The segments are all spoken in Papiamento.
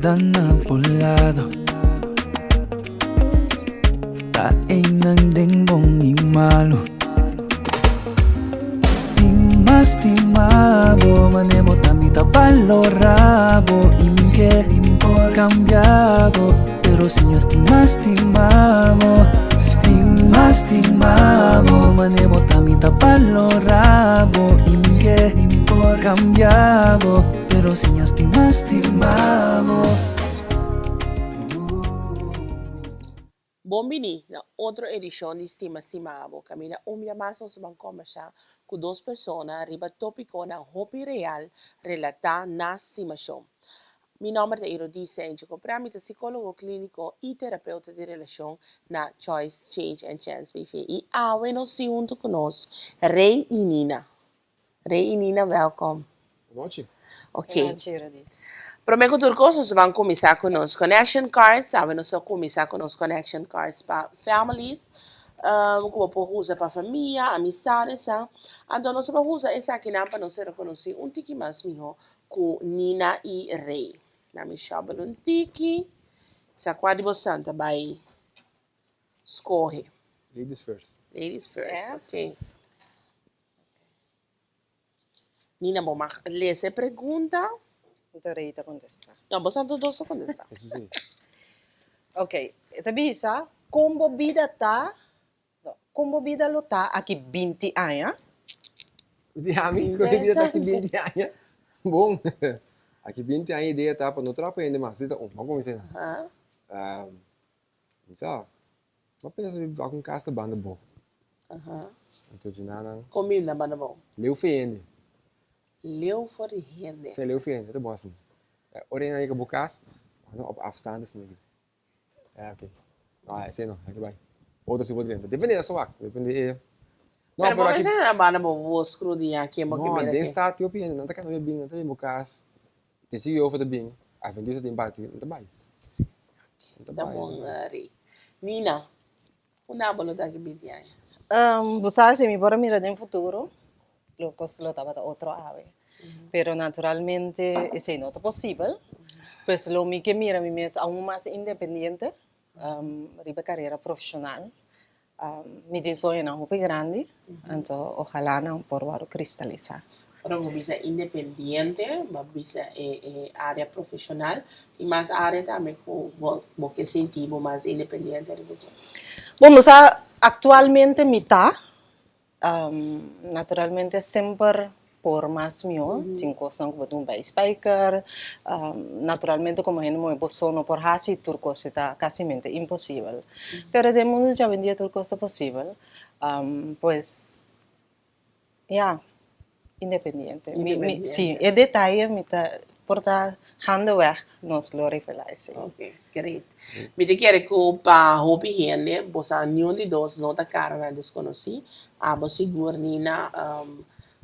ta na bo lado. Ta einan den bon i malu. Stima, stima bo, mane bo ta mi ta balora bo. I min ke por kambia bo, pero siña stima, stima bo. Stima, stima bo, mane bo ta mi ta balora bo. I min ke por kambia bo, pero siña stima, stima bo. Bon bini na otro edishon di Stima Stima Abo, kaminda un bia mas nos ta ban kombersá ku dos persona riba tópikonan hopi real relatá na stimashon. Mi nòmber ta Irodice Enche Coprá, mi ta sikólogo klíniko i terapeuta di relashon na Choice, Change and Chance BV. I awe nos tin huntu ku nos Rey i Nina. Rey i Nina, wèlkòm. Nochi. Ok. Nochi, Irodice. Promé ku tur kos nos ban kuminsá ku nos connection cards. Awe nos ta kuminsá ku nos connection cards pa families, ku bo por usa pa famia, amistades. Anto nos ta por usa esakinan pa nos ser konosí un tiki mas mihó ku Nina i Rey. Na mi shòbel un tiki. Sa kua di bosan ta bai skohe? Ladies first. Ladies first, ok. Nina, bo mag lesa e pregunta. Anto Rey ta kontestá. No, bosan tur dos ta kontestá. Eso sí. Ok, e ta bisa, Kon bo bida ta No, kon bo bida lo ta aki binti aña? Di ami, kon mi bida ta aki binti aña? Bon, aki binti aña idea ta pa no traha pa hende mas, si ta un, bo a kuminsá na. Mi sa, bo a pensa mi bak un kas ta banda bo. Anto dje nan. Kon mi na banda bo? Leu for hende. Leu for di hende. Si, leu for hende, ta bon asin. Ora hende a yega bo kas, bo a op afstand asin aki. Ah, ok. No, ese no, hay que bai. Otro si por drenta. Depende de wak, depende e. No, pero por ese na banda bo bo scrudiña ken bo ke No, mira den ken. stad hopi hende, nan ta kana bin, nan ta bin bo kas. Te si yofa ta bin, Adventista tin bati, nan ta bai. Sí, Nan ta ta bai. bon Ray. Nina, unda bo lo ta aki binti aña? Bo sa si mi por a mira den futuro, lo kos lo tabata otro awe. Pero naturalmente esei no ta posibel. Pues lo mi ke mira mi mes aun mas independiente riba karera profeshonal. Mi tin soñonan hopi grandi, anto ojalá nan por wòrdu kristalisá. Ora bo bisa independiente, bo a bisa e área profeshonal, tin mas área tambe ku bo ke sinti bo mas independiente riba dje? Bon, bo sa aktualmente mi ta Naturalmente semper por mas mihó, tin kosnan ku bo tin ku bai spijker, naturalmente komo hende muhé bo so no por hasi tur kos e ta kasimente imposibel, pero den mundu djawendia tur kos ta posibel, pues ya, independiente, si e detaye mi ta por ta gaandeweg nos lo revelá esei. Ok, great. Mi ta kere ku pa hopi hende bo sa niun di dos no ta karanan deskonosí. Abo sigur Nina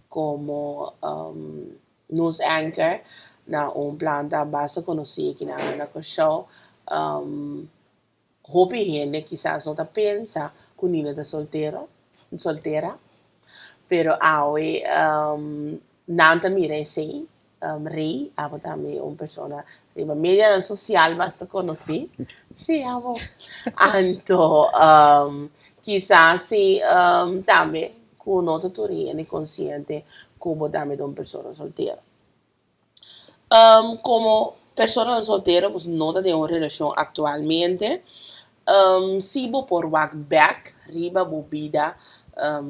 komo news anchor na un planta basta konosí aki na Kòrsou. Hopi hende kisas no ta pensa ku Nina ta soltero, soltera, pero awe nan ta mira esei. Rey, abo tambe un persona riba medianan sosial basta konosí. Sí, abo. Anto kisas si tambe ku no ta tur hende konsiente ku bo tambe ta un persona soltero. Komo personanan soltero bo no ta den un relashon aktualmente, si bo por wak bèk riba bo bida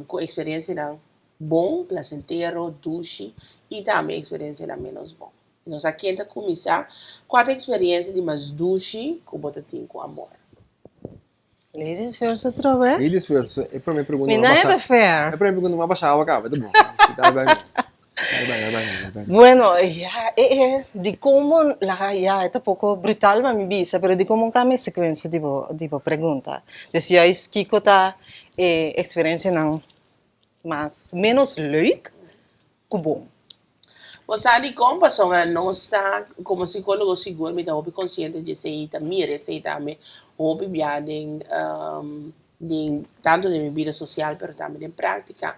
ku eksperensianan bon, plasentero, dushi i tambe eksperensianan ménos bon. Nos a ken ta kuminsá, kua ta eksperensia di mas dushi ku bo ta tin ku amor? Ladies first atrobe. Ladies first, e prome pregunta Mi no na a ta fair. E prome pregunta no a basha awa caba, ta bon. Dai bai no. Dai bai, dai bai no, dai bai no. Bueno, ya, e e di como laga ya e ta poco brutal pa mi bisa, pero di como cambia e secuencia di bo di bo pregunta. Dus juist kico ta e experiencianan mas menos leuk ku bon. Bo sa dikon? Pasobra nos ta, komo sikólogo sigur mi ta hopi konsiente di esei i ta mira esei tambe hopi bia den den tantu den mi bida sosial pero tambe den práktika,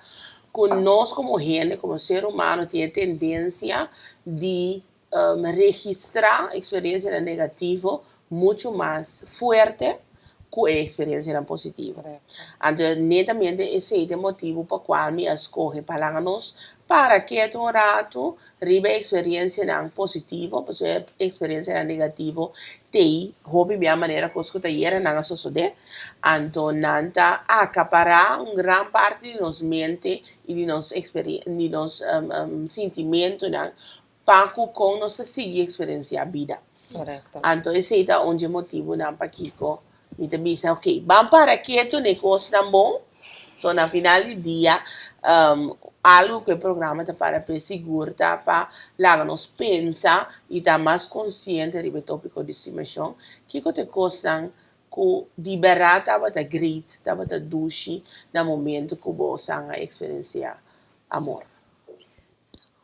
ku nos komo hende, komo ser humano tin e tendensia di. Registrá eksperensianan negativo muchu mas fuerte ku e eksperensianan positivo. Anto netamente esei ta e motibu pa kual mi a skohe pa laga nos para ketu un ratu riba e eksperensianan positivo, pasobra e eksperensianan negativo t'ei hopi bia manera kos ku ta yera nan a sosodé. Anto nan ta akapará un gran parti di nos mente i di nos di nos sintimentunan Pa ku kon nos ta sigui eksperensiá bida. Korekto. Anto esei ta un dje motibunan pakiko mi ta bisa, ok, ban para ketu na e kosnan bon. So na final di dia, algu ku e programa ta para p'e sigur ta pa laga nos pensa i ta mas konsiente riba e topiko di stimashon. Kiko ta e kosnan ku di bèrdat tabata great, tabata dushi na momento ku bo san a eksperensiá amor?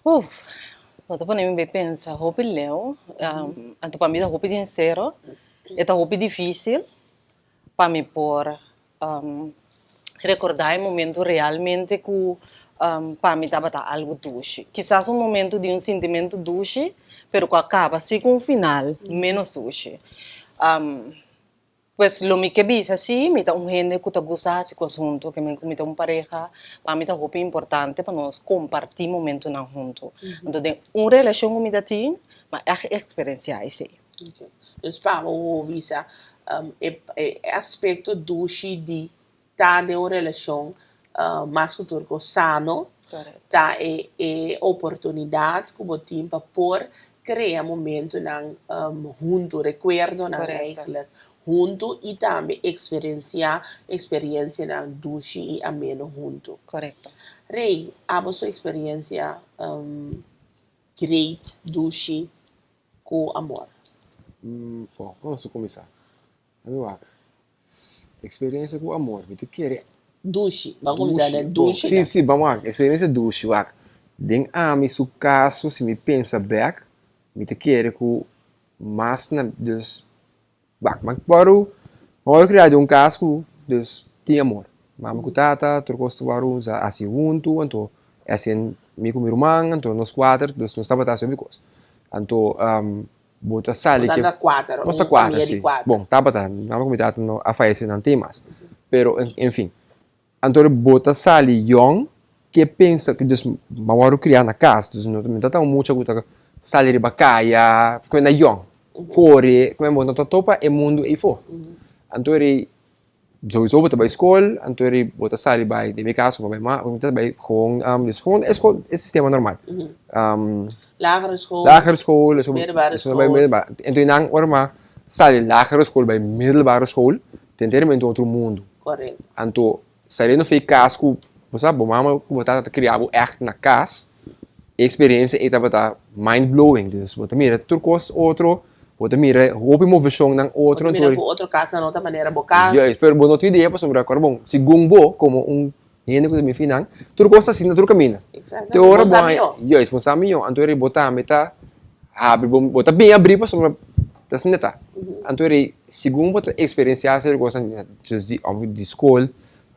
Uf, bo ta pone mi bay pensa hopi leu, anto pa mi ta hopi sincero, e ta hopi dificil pa mi por recorda e momento realmente cu pa mi tabata algo dushi. Kisas un momento di un sintimento dushi, pero cu a caba si cu un final menos dushi. Pues lo mi ke bisa si, mi ta un hende ku ta gusta hasi kos huntu, ke men ku mi ta un pareha, pa mi ta hopi importante pa nos kompartí momentunan huntu. Anto den un relashon ku mi ta tin, mi a ègt eksperensiá esei. Ok. Dus pa bo bo bisa e aspekto dushi di ta den un relashon mas ku tur kos sano, ta e e oportunidat ku bo tin pa por krea momentunan huntu, rekuerdonan eigentlik huntu i tambe eksperensiá eksperiensianan dushi i ameno huntu. Rey, abo su eksperiensia great, dushi ku amor? Bon, nos a kuminsá. Ami wak. Experiencia cu amor, mi ta kere. Dushi, ban cuminsa den dushi. Si, si, ban wak. Experiencia dushi, wak. Den ami su caso, si mi pensa bek, mi ta kere cu mas na, dus, wak, mi wòrdu, mi wòrdu cria den un cas cu, dus, tin amor. Mama cu tata, tur cos ta wòrdu haci huntu, anto esei mi cu mi ruman, anto nos cuater, dus nos tabata haci hopi cos. Anto, Bo ta sali ke. Nos ta kuater, un famia di kuater. Bon, tabata, mama ku mi tata no a fayesé nan tin mas. Pero, en fin. Anto bo ta sali yòn ke pensa, dus mi a wòrdu kriá na kas, dus mi no ta un mucha ku ta sali riba kaya, ku na yòn, kore, ku bo no ta topa e mundu eifó. Anto Souiso bo ta bai skol, anto eri bo ta sali bai, den mi kaso bo bai ma, bo ta bai gewoon, dus gewoon e skol, e sistema normal. Lagere school, Lagere school, middelbare school. Anto nan ora mi a sali lagere school bai middelbare school, ta enteramente otro mundo. Correcto. Anto saliendo for e kas ku bo sa bo mama ku bo tata ta kria bo ègt na kas, e eksperensia ei tabata mind blowing. Dus bo ta mira tur kos otro. Bo ta mira hopi moveshonnan otro. Bo ta mira ku otro kasnan no ta manera bo kas. Juist, pero bo no tin idea pasobra kòrda bon, segun bo komo un hende ku ta bin finan, tur kos ta asina tur kaminda. Exactamente, bo sa mihó. Juist, bo sa mihó, anto bo tambe ta habri bo, bo ta bin abrí pasobra ta asina ta. Anto segun bo ta eksperensiá sierto kosnan, dus di di skol,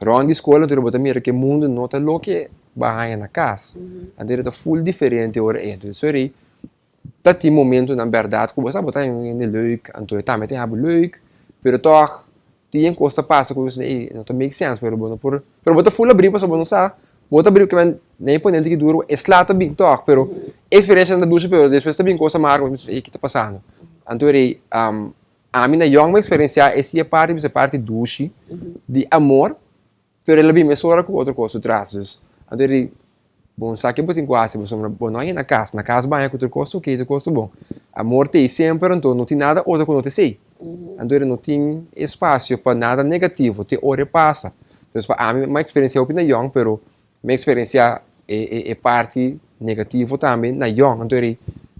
rònt di skol, anto bo ta mira ku e mundu no ta loke bo a haña na kas. Anto ta ful diferente ora ei. Anto esei Ta tin momentonan bèrdat ku bo sa bo ta un hende leuk, anto e tambe ta habu leuk, pero tòg tin e kos ta pasa ku bo bisa ey no ta make sense pero bo no por, pero bo ta ful abrí pasobra bo no sa, bo ta abrí kimen na e ponente ki duru e sla ta bin tòg pero e eksperensianan ta dushi pero despues ta bin kos amargo bo bisa ey ki ta pasando. Anto rei ami na yòn mi eksperensiá e si e parti bisa e parti dushi di amor Pero el a bin mesora ku otro kos su tras. Dus, anto e di, Bo no sa ke bo tin ku hasi pasobra bo no a yena kas. Na kas baña ku tur kos ta oke, tur kos ta bon. Amor ta ei semper, anto no tin nada otro ku no ta esei. Anto e di, no tin espasio pa nada negativo te ora e pasa. Dus pa ami, mi a eksperensiá hopi na yòn, pero mi a eksperensiá e e parti negativo tambe na yòn. Anto e di,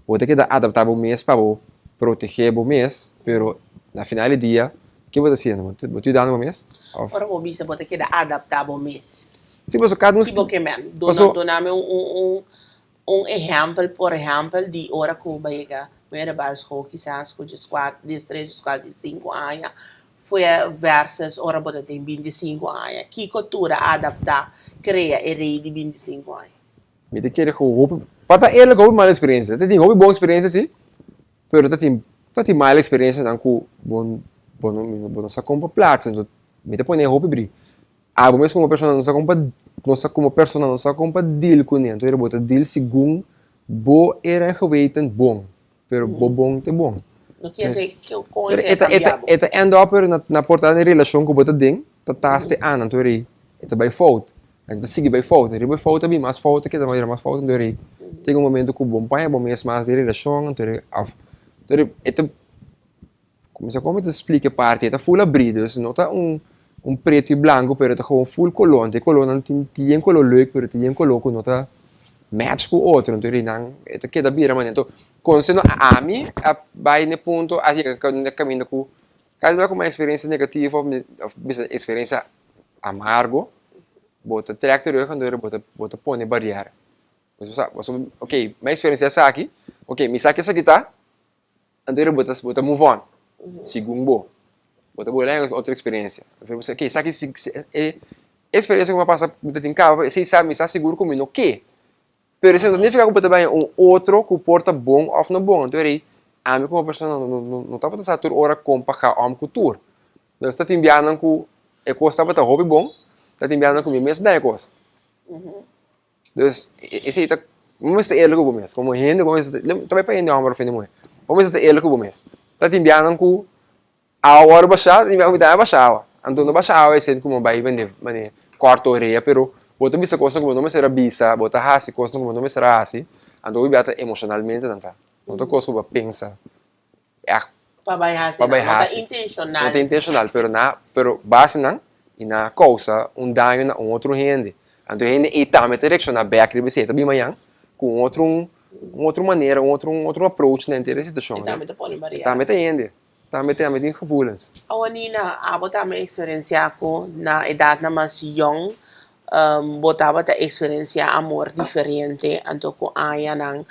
bo ta keda adaptá bo mes pa bo protegé bo mes, pero na final di dia, Ke bo ta haciendo? Bo ta yudando bo mes? Of? Ora bo bisa bo ta keda adapta bo mes. Si, paso cada un. Ki bo ke men? Duna, duna mi un, un, un ehempel, por ehempel, di ora ku bo a yega middelbare school kisas ku dieskuater, diestres, dieskuater, diesinku aña, fue versus ora bo ta tin bintisinku aña. Kiko tur a adapta krea e rei di bintisinku aña? Mi ta kere ku hopi. Pa ta eerlijk hopi mal experiencia. Ta tin hopi bon experiencia si, pero ta tin ta tin mal experiencianan ku bo bo no bo no sa kon pa plaatsa. Enton mi ta pone hopi bri. Abo mes komo persona no sa kon pa no sa komo persona no sa kon pa deal kuné. Enton bo ta deal segun bo era en geweten bon. Pero bo bon te bon. No kier esei kon esei a kambia bo. E ta end up pero na por ta den relashon ku bo ta den ta taste ana anto rei e ta bai fout. E ta sigui bai fout. Riba e fout a bin mas fout a keda bira mas fout anto rei ta yega un momento ku bo no paña bo mes mas den relashon anto rei of anto rei e ta Kuminsá kon mi ta splika e parti, e ta ful abrí, dus no ta un un pretu i blanku, pero e ta gewoon ful koló. Anto e kolónan tin tin yen koló leuk, pero tin yen koló ku no ta match ku otro. Anto di nan e ta keda bira manera. Anto konse no ami a bai na e punto a yega na e kaminda ku kada bes ku mi eksperensia negativo òf mi òf bisa eksperensia amargo, bo ta trèk terug anto bo ta bo ta pone bariera. Bo sa bo sa ok mi a eksperensia esaki, ok mi sa ke esaki ta. Anto bo ta bo ta move on segun bo. Bo ta bolbe haña otro experiencia. Bo bisa ok esaki si e experiencia ku mi a pasa mi ta tin kaba esei sa mi sa sigur ku mi no ke. Pero esei no ta nifiká ku bo ta bai haña un otro ku por ta bon òf no bon. Anto rei ami komo persona no no tabata sa tur ora kon pa ga òm ku tur. Entonces ta tin bianan ku e kos tabata hopi bon, ta tin bianan ku mi mes a daña e kos. Dus, esei ta, bo mester ta eerlijk ku bo mes. Komo hende, bo mester ta, ta bai pa hende hòmber òf hende muhé. Bo mester ta eerlijk ku bo mes. Ta tin bianan ku awa wòrdu bashá, ta tin bianan ku mi tambe a basha awa. Anto no basha awa esei ku bo bai bende manera kòrta orea, pero bo ta bisa kosnan ku bo no mester a bisa, bo ta hasi kosnan ku bo no mester a hasi, anto hopi bia ta emoshonalmente nan ta. No ta kos ku bo a pensa. Ègt. Pa bai hasi Pa bai nan. No ta hasi. intenshonal. No ta intenshonal, pero nan a, pero base nan i nan a kousa un daño na un otro hende. Anto e hende ei tambe ta reakshoná bèk riba esei. E ta bin mañan ku un otro, un otro manera, un otro, un otro approach na henter e situashon. E tambe ta pone bariera. E tambe ta hende. Tambe tambe tin gevoelens. Awa Nina, abo tambe eksperensiá ku na edatnan mas yòn Bo tabata eksperensiá amor diferente anto ku añanan,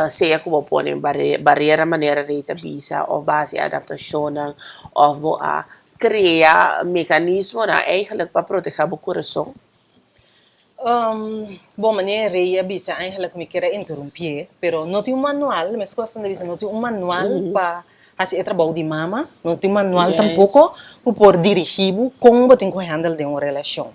sea ku bo pone barera manera Rey ta bisa òf bo a hasi adaptashonnan òf bo a krea mekanismonan eigentlik pa protegá bo kurason? Bon, manera Rey a bisa eigentlik mi kier a interumpié, pero no tin un manual, meskos nan ta bisa no tin un manual pa hasi e trabou di mama, no tin un manual tampoko ku por dirigí bo kon bo tin ku handle den un relashon.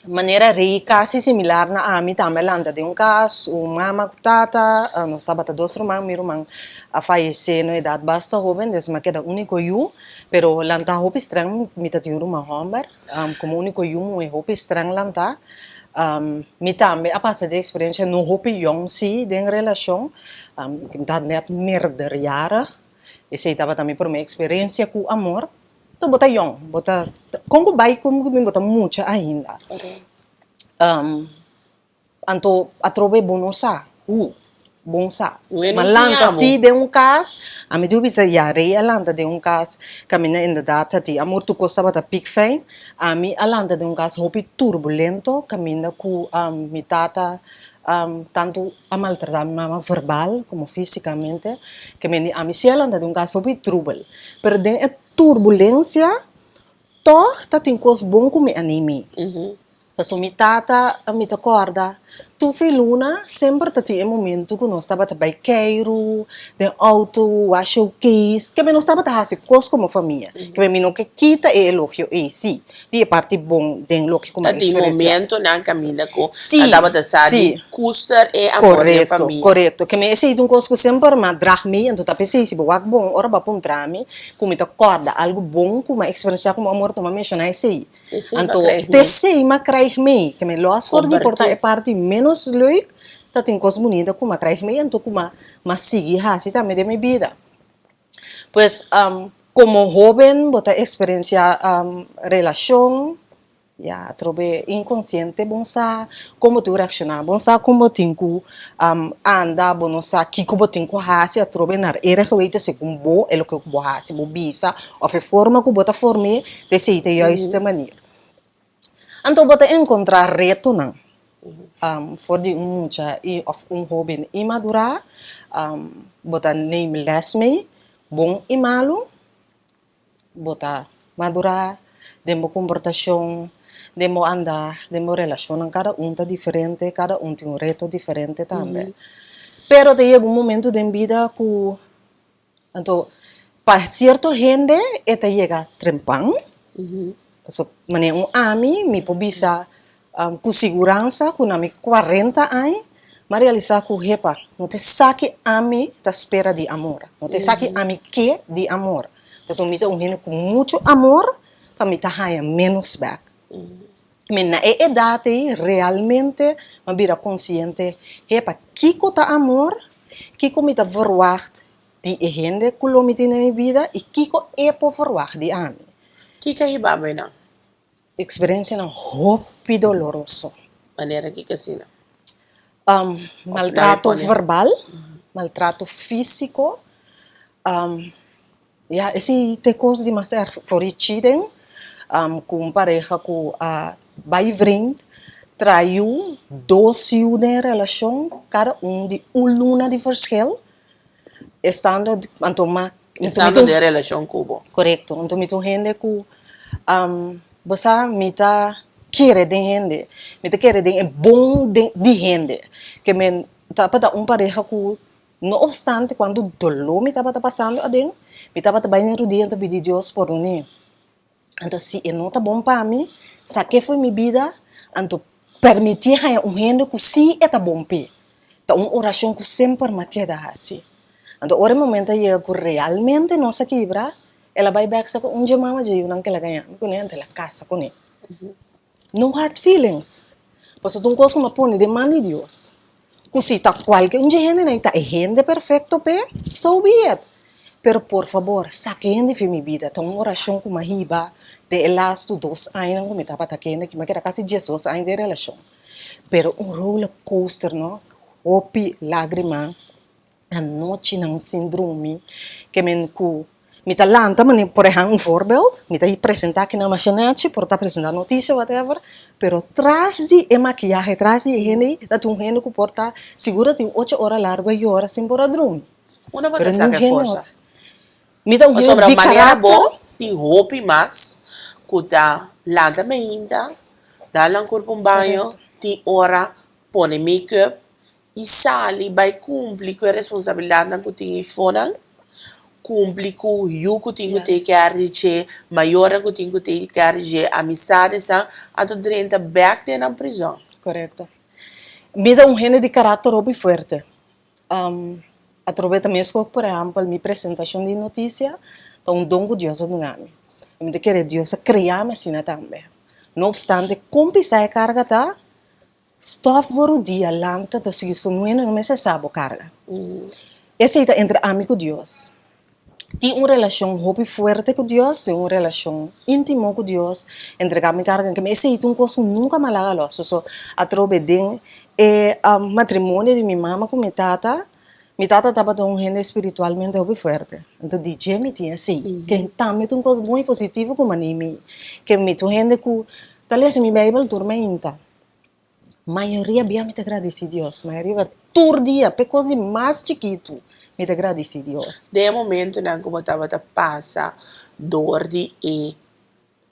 Manera Rey casi similar na ami tambe a lanta den un cas, un mama cu tata, nos tabata dos ruman, mi ruman a fayece na un edad basta hoben, dus mi a keda unico yu, pero lanta hopi streng, mi ta tin un ruman homber, como unico yu muhe hopi streng lanta, mi tambe a pasa den experiencia no hopi yong si den relacion, mi ta net meerderjarig, esey tabata mi prome experiencia cu amor. To bo ta yong, bo ta, kon ku bai kon ku bin bo ta mucha ainda. Anto atrobe bo no sa hu bon sa. Ma lanta si den un kas, ami tin ku bisa ya Rey a lanta den un kas kaminda inderdat ta tin amor tur kos tabata pik fijn. Ami a lanta den un kas hopi turbulento kaminda ku mi tata tantu a maltratá mi mama verbal komo físikamente, ke mende ami si a lanta den un kas hopi trubel. Pero den e turbulensia tòg ta tin kos bon ku mi a nimi. Pasobra mi tata, mi ta kòrda, tur fin luna semper ta tin e momento ku nos tabata bai keiru den outo, wak showcase, ke nos tabata hasi kos komo famia. Ke mi no ke kita e elogio ei, sí. Di e parti bon den loke ku mi a Ta tin eksperensiá. momentonan kaminda ku Sí, nan tabata sa di sí. kuster e amor den Korekto, famia. korekto. Ke mi esei ta un kos ku semper mi a drag mi, anto ta p'esei si bo wak bon ora bo a puntra mi ku mi ta kòrda algu bon ku mi a eksperensiá ku mi amor, mi a menshoná esei. T'esei mi a Anto, krijg mee. t'esei mi a krijg mee. Ke mi lòs for di por ta Kompartí. e parti ménos leuk, ta tin kos bunita ku mi a krijg mee, anto ku mi a mi a sigui hasi tambe den mi bida. Pues komo hóben bo ta eksperensiá relashon, ya atrobe inkonsiente bon sa kon bo tin ku reakshoná, bon sa kon bo tin ku anda, bo no sa kiko bo tin ku hasi atrobe na era geweten segun bo e loke ku bo hasi, bo bisa òf e forma ku bo ta form'é ta esei ta e juiste manera. Anto bo ta enkontrá retonan for di un mucha òf un hóben inmadurá, bo ta neem lès mei, bon i malu, bo ta madurá den bo komportashon. Den bo anda, den bo relashonnan, kada un ta diferente, kada un tin un reto diferente tambe. Pero ta yega un momento den bida ku anto pa sierto hende e ta yega trempan, pasobra manera un ami mi por bisa ku siguransa ku na mi kuarenta aña mi a realisá ku hepa no ta esaki ami ta spera di amor, no ta esaki ami ke di amor, pasobra mi ta un hende ku muchu amor pa mi ta haña ménos bèk. Mi na e edat ei realmente mi a bira konsiente, hepa kiko ta amor, kiko mi ta verwagt di e hende ku lo mi tin den mi bida i kiko e por verwagt di ami. Kiko a hiba bo einan? Eksperensianan hopi doloroso. Manera kiko asina? Maltrato verbal, maltrato físiko, ya esei ta e kos di mas erg. For di cheating ku un pareha ku a bai vriend, trae yu, dos yu den e relashon, kada un di un luna di verschil. Estando anto ma Estando den relashon ku bo. Korekto. Anto mi ta un hende ku bo sa mi ta kere den hende. Mi ta kere den e bon den di hende. Ke men tabata un pareha ku no opstante kuantu doló mi tabata pasando aden, mi tabata bai den rudia anto pidi Dios pordon'é. Anto si e no ta bon pa mi, sak'é for mi bida, anto permitié haña un hende ku sí e ta bon p'e. Ta un orashon ku semper m'a keda hasi. Anto ora e momento a yega ku realmente nos a kibra, el a bai bèk sa ku un dje mama dje yunan ku el a gaña mi kuné, anto el a kasa kuné. No hard feelings. Pasobra ta un kos ku m'a pone den man di Dios. Ku si ta kualke un dje hendenan i ta e hende perfekto p'e, so be it. Pero por fabor, saka e hende fi mi bida. Ta un orashon ku m'a hiba den e lastu dos añanan ku mi tabata ku e hende aki. M'a keda kasi diesdos aña den e relashon. Pero un roller coaster no, hopi lágrima. Anochinan sin drumi ke men ku mi ta lanta mane por ehan un voorbeeld mi ta presenta aki na Mashanechi por ta presenta noticia whatever pero tras di e makiyahe tras di e hende ei ta tin un hende ku por ta sigur ta tin ocho ora largo a yora sin por a drumi. Unda bo ta saka e forsa? Mi ta un hende Pasobra di manera karakter. bo tin hopi mas ku ta lanta meinta dal nan kurpa un baño tin ora pone make-up i sali bai kumpli ku e responsabilidatnan ku tin ifonan, kumpli ku yu ku tin ku take care di dje, mayornan ku tin ku take care di dje, amistadesnan, anto drenta bèk den nan prizòn. Korekto. Mi ta un hende di karakter hopi fuerte. Atrobe ta meskos por ehèmpel mi presentashon di notisia ta un don ku Dios a duna mi. Mi ta kere Dios a krea mi asina tambe. No opstante kon pisá e karga ta, Stof bo rudia lanta ta sigui su nuena no mester sa bo karga. Esei ta entre ami ku Dios. Tin un relashon hopi fuerte ku Dios, tin un relashon íntimo ku Dios, entregá mi karga en Esei ta un kos ku nunka mi a laga lòs. Paso atrobe den e matrimonio di mi mama ku mi tata, mi tata tabata un hende spiritualmente hopi fuerte. Anto di dje mi tin esei, ke tambe ta un kos bon i positivo ku mane mi, ke mi ta un hende ku ta lesa mi Beibel tur mainta. Mayoria bia mi ta gradisí Dios, mayoria bia tur dia, p'e kos di mas chikitu mi ta gradisí Dios. Den e momentunan ku bo tabata pasa dor di e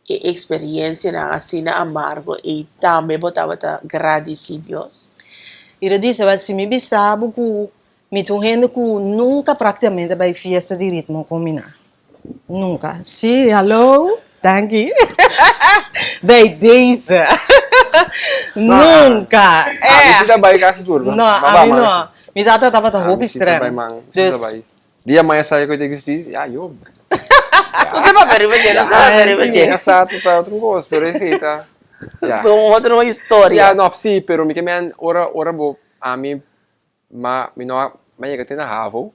e eksperiencianan asina amargo ei tambe bo tabata gradisí Dios? I lo dise, Wèl, si mi bisa bo ku mi ta un hende ku nunka praktikamente a bai fiesta di ritmo kombiná. Nunka. Sí, hallo, danki. Bij deze. Nunka. Ami si ta bai kasi tur. No, ami no. Mi tata tabata hopi streng. Dus. Dia maya sa ku ta existi, ya yo. No sa papia riba dje, no sa papia riba dje. Ya sa ta otro kos, pero esei ta. Ya. Ta un otro historia. Ya, no, si, pero mi ke men ora ora bo ami ma mi no a mi a yega te na havo.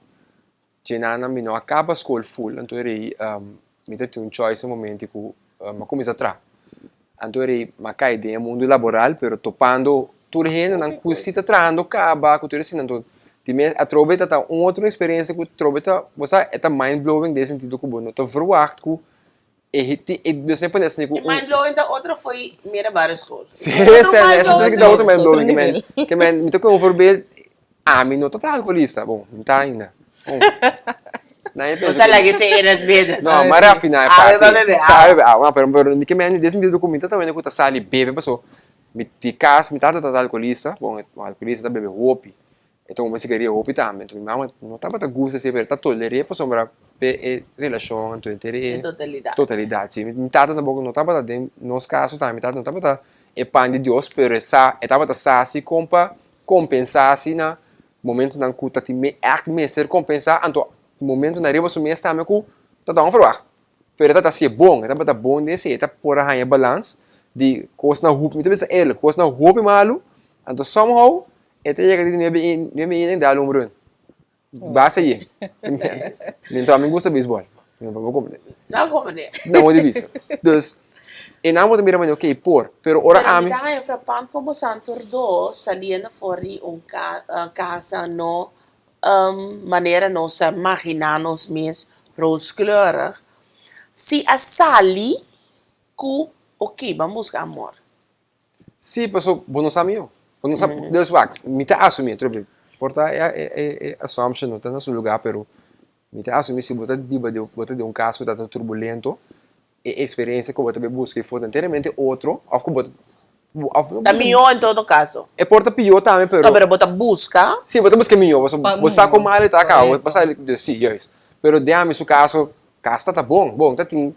Djenana mi no a kaba skol ful, anto e rei mi ta tin un choice e momento ku mi a kuminsá traha. Anto e rei mi a kai den e mundu laboral pero topando tur hendenan ku si ta trahando kaba ku tur esei anto di mes atrobe ta ta un otro eksperensia ku atrobe ta bo sa e ta mind blowing den e sentido ku bo no ta verwagt ku e tin e bo sa pone asina ku E mind blowing ta otro fo'i middelbare school. Si esei ta otro mind blowing ke men ke men mi ta kohe un voorbeeld ami no ta ta alkoholista bon mi ta ainda bon. Nan e Nos a laga esei in het midden. No, m'a rafiná e Awe parti. pa bebe Sa awa. awe bebe awa. Pero, pero mi ke mende den sentido ku mi ta tambe ku ta sali bebe paso mi di kas mi tata tabata alkoholista, bon e alkoholista ta bebe hopi, e tuma sigaria hopi tambe, enton mi mama no tabata gusta esei pero e ta toler'é pasobra p'e e relashon anto henter e E totalidat. totalidat si. Mi tata tampoco no tabata den nos kaso tambe mi tata no tabata e pan di Dios pero e sa e tabata sa si kon pa kompensá si na Momentonan ku ta tin me ègt mester kompensá, anto momentonan riba su mes tambe ku ta ta onverwacht. Pero e ta ta hasié bon, e tabata bon den esei, e ta por a haña balans di kosnan hopi, mi ta bisa eerlijk, kosnan hopi malu, anto somehow e ta yega di nuebe nuebe inning dal home run. Basta aye. Anto ami gusta beisbòl. Mi no por komprendé. No komprendé. No por di bisa. Dus, e nan bo ta mira manera ok por, pero ora Pero mi ami. ta haña frappant como Santo Rdo saliendo for di un casa no manera nos ta magina nos mes rooskleurig, si a sali cu ok ban busca amor. Sí, paso bo no sa mihó. Bo no sa, dus wak, mi ta asumí, trobe, por ta e assumption no ta na su lugá, pero mi ta asumí si bo ta biba den, bo ta den un kas ku ta turbulento, e eksperensia ku bo ta bai buska ei for ta enteramente otro, òf ku bo ta, òf no Ta mihó en todo kaso. E por ta pió tambe, pero. No, pero bo ta buska. Sí, bo ta buska e mihó, pasobra bo sa kon mal e ta akaba, bo sa, sí, juist. Pero den ami su kaso, kas ta ta bon, bon, ta tin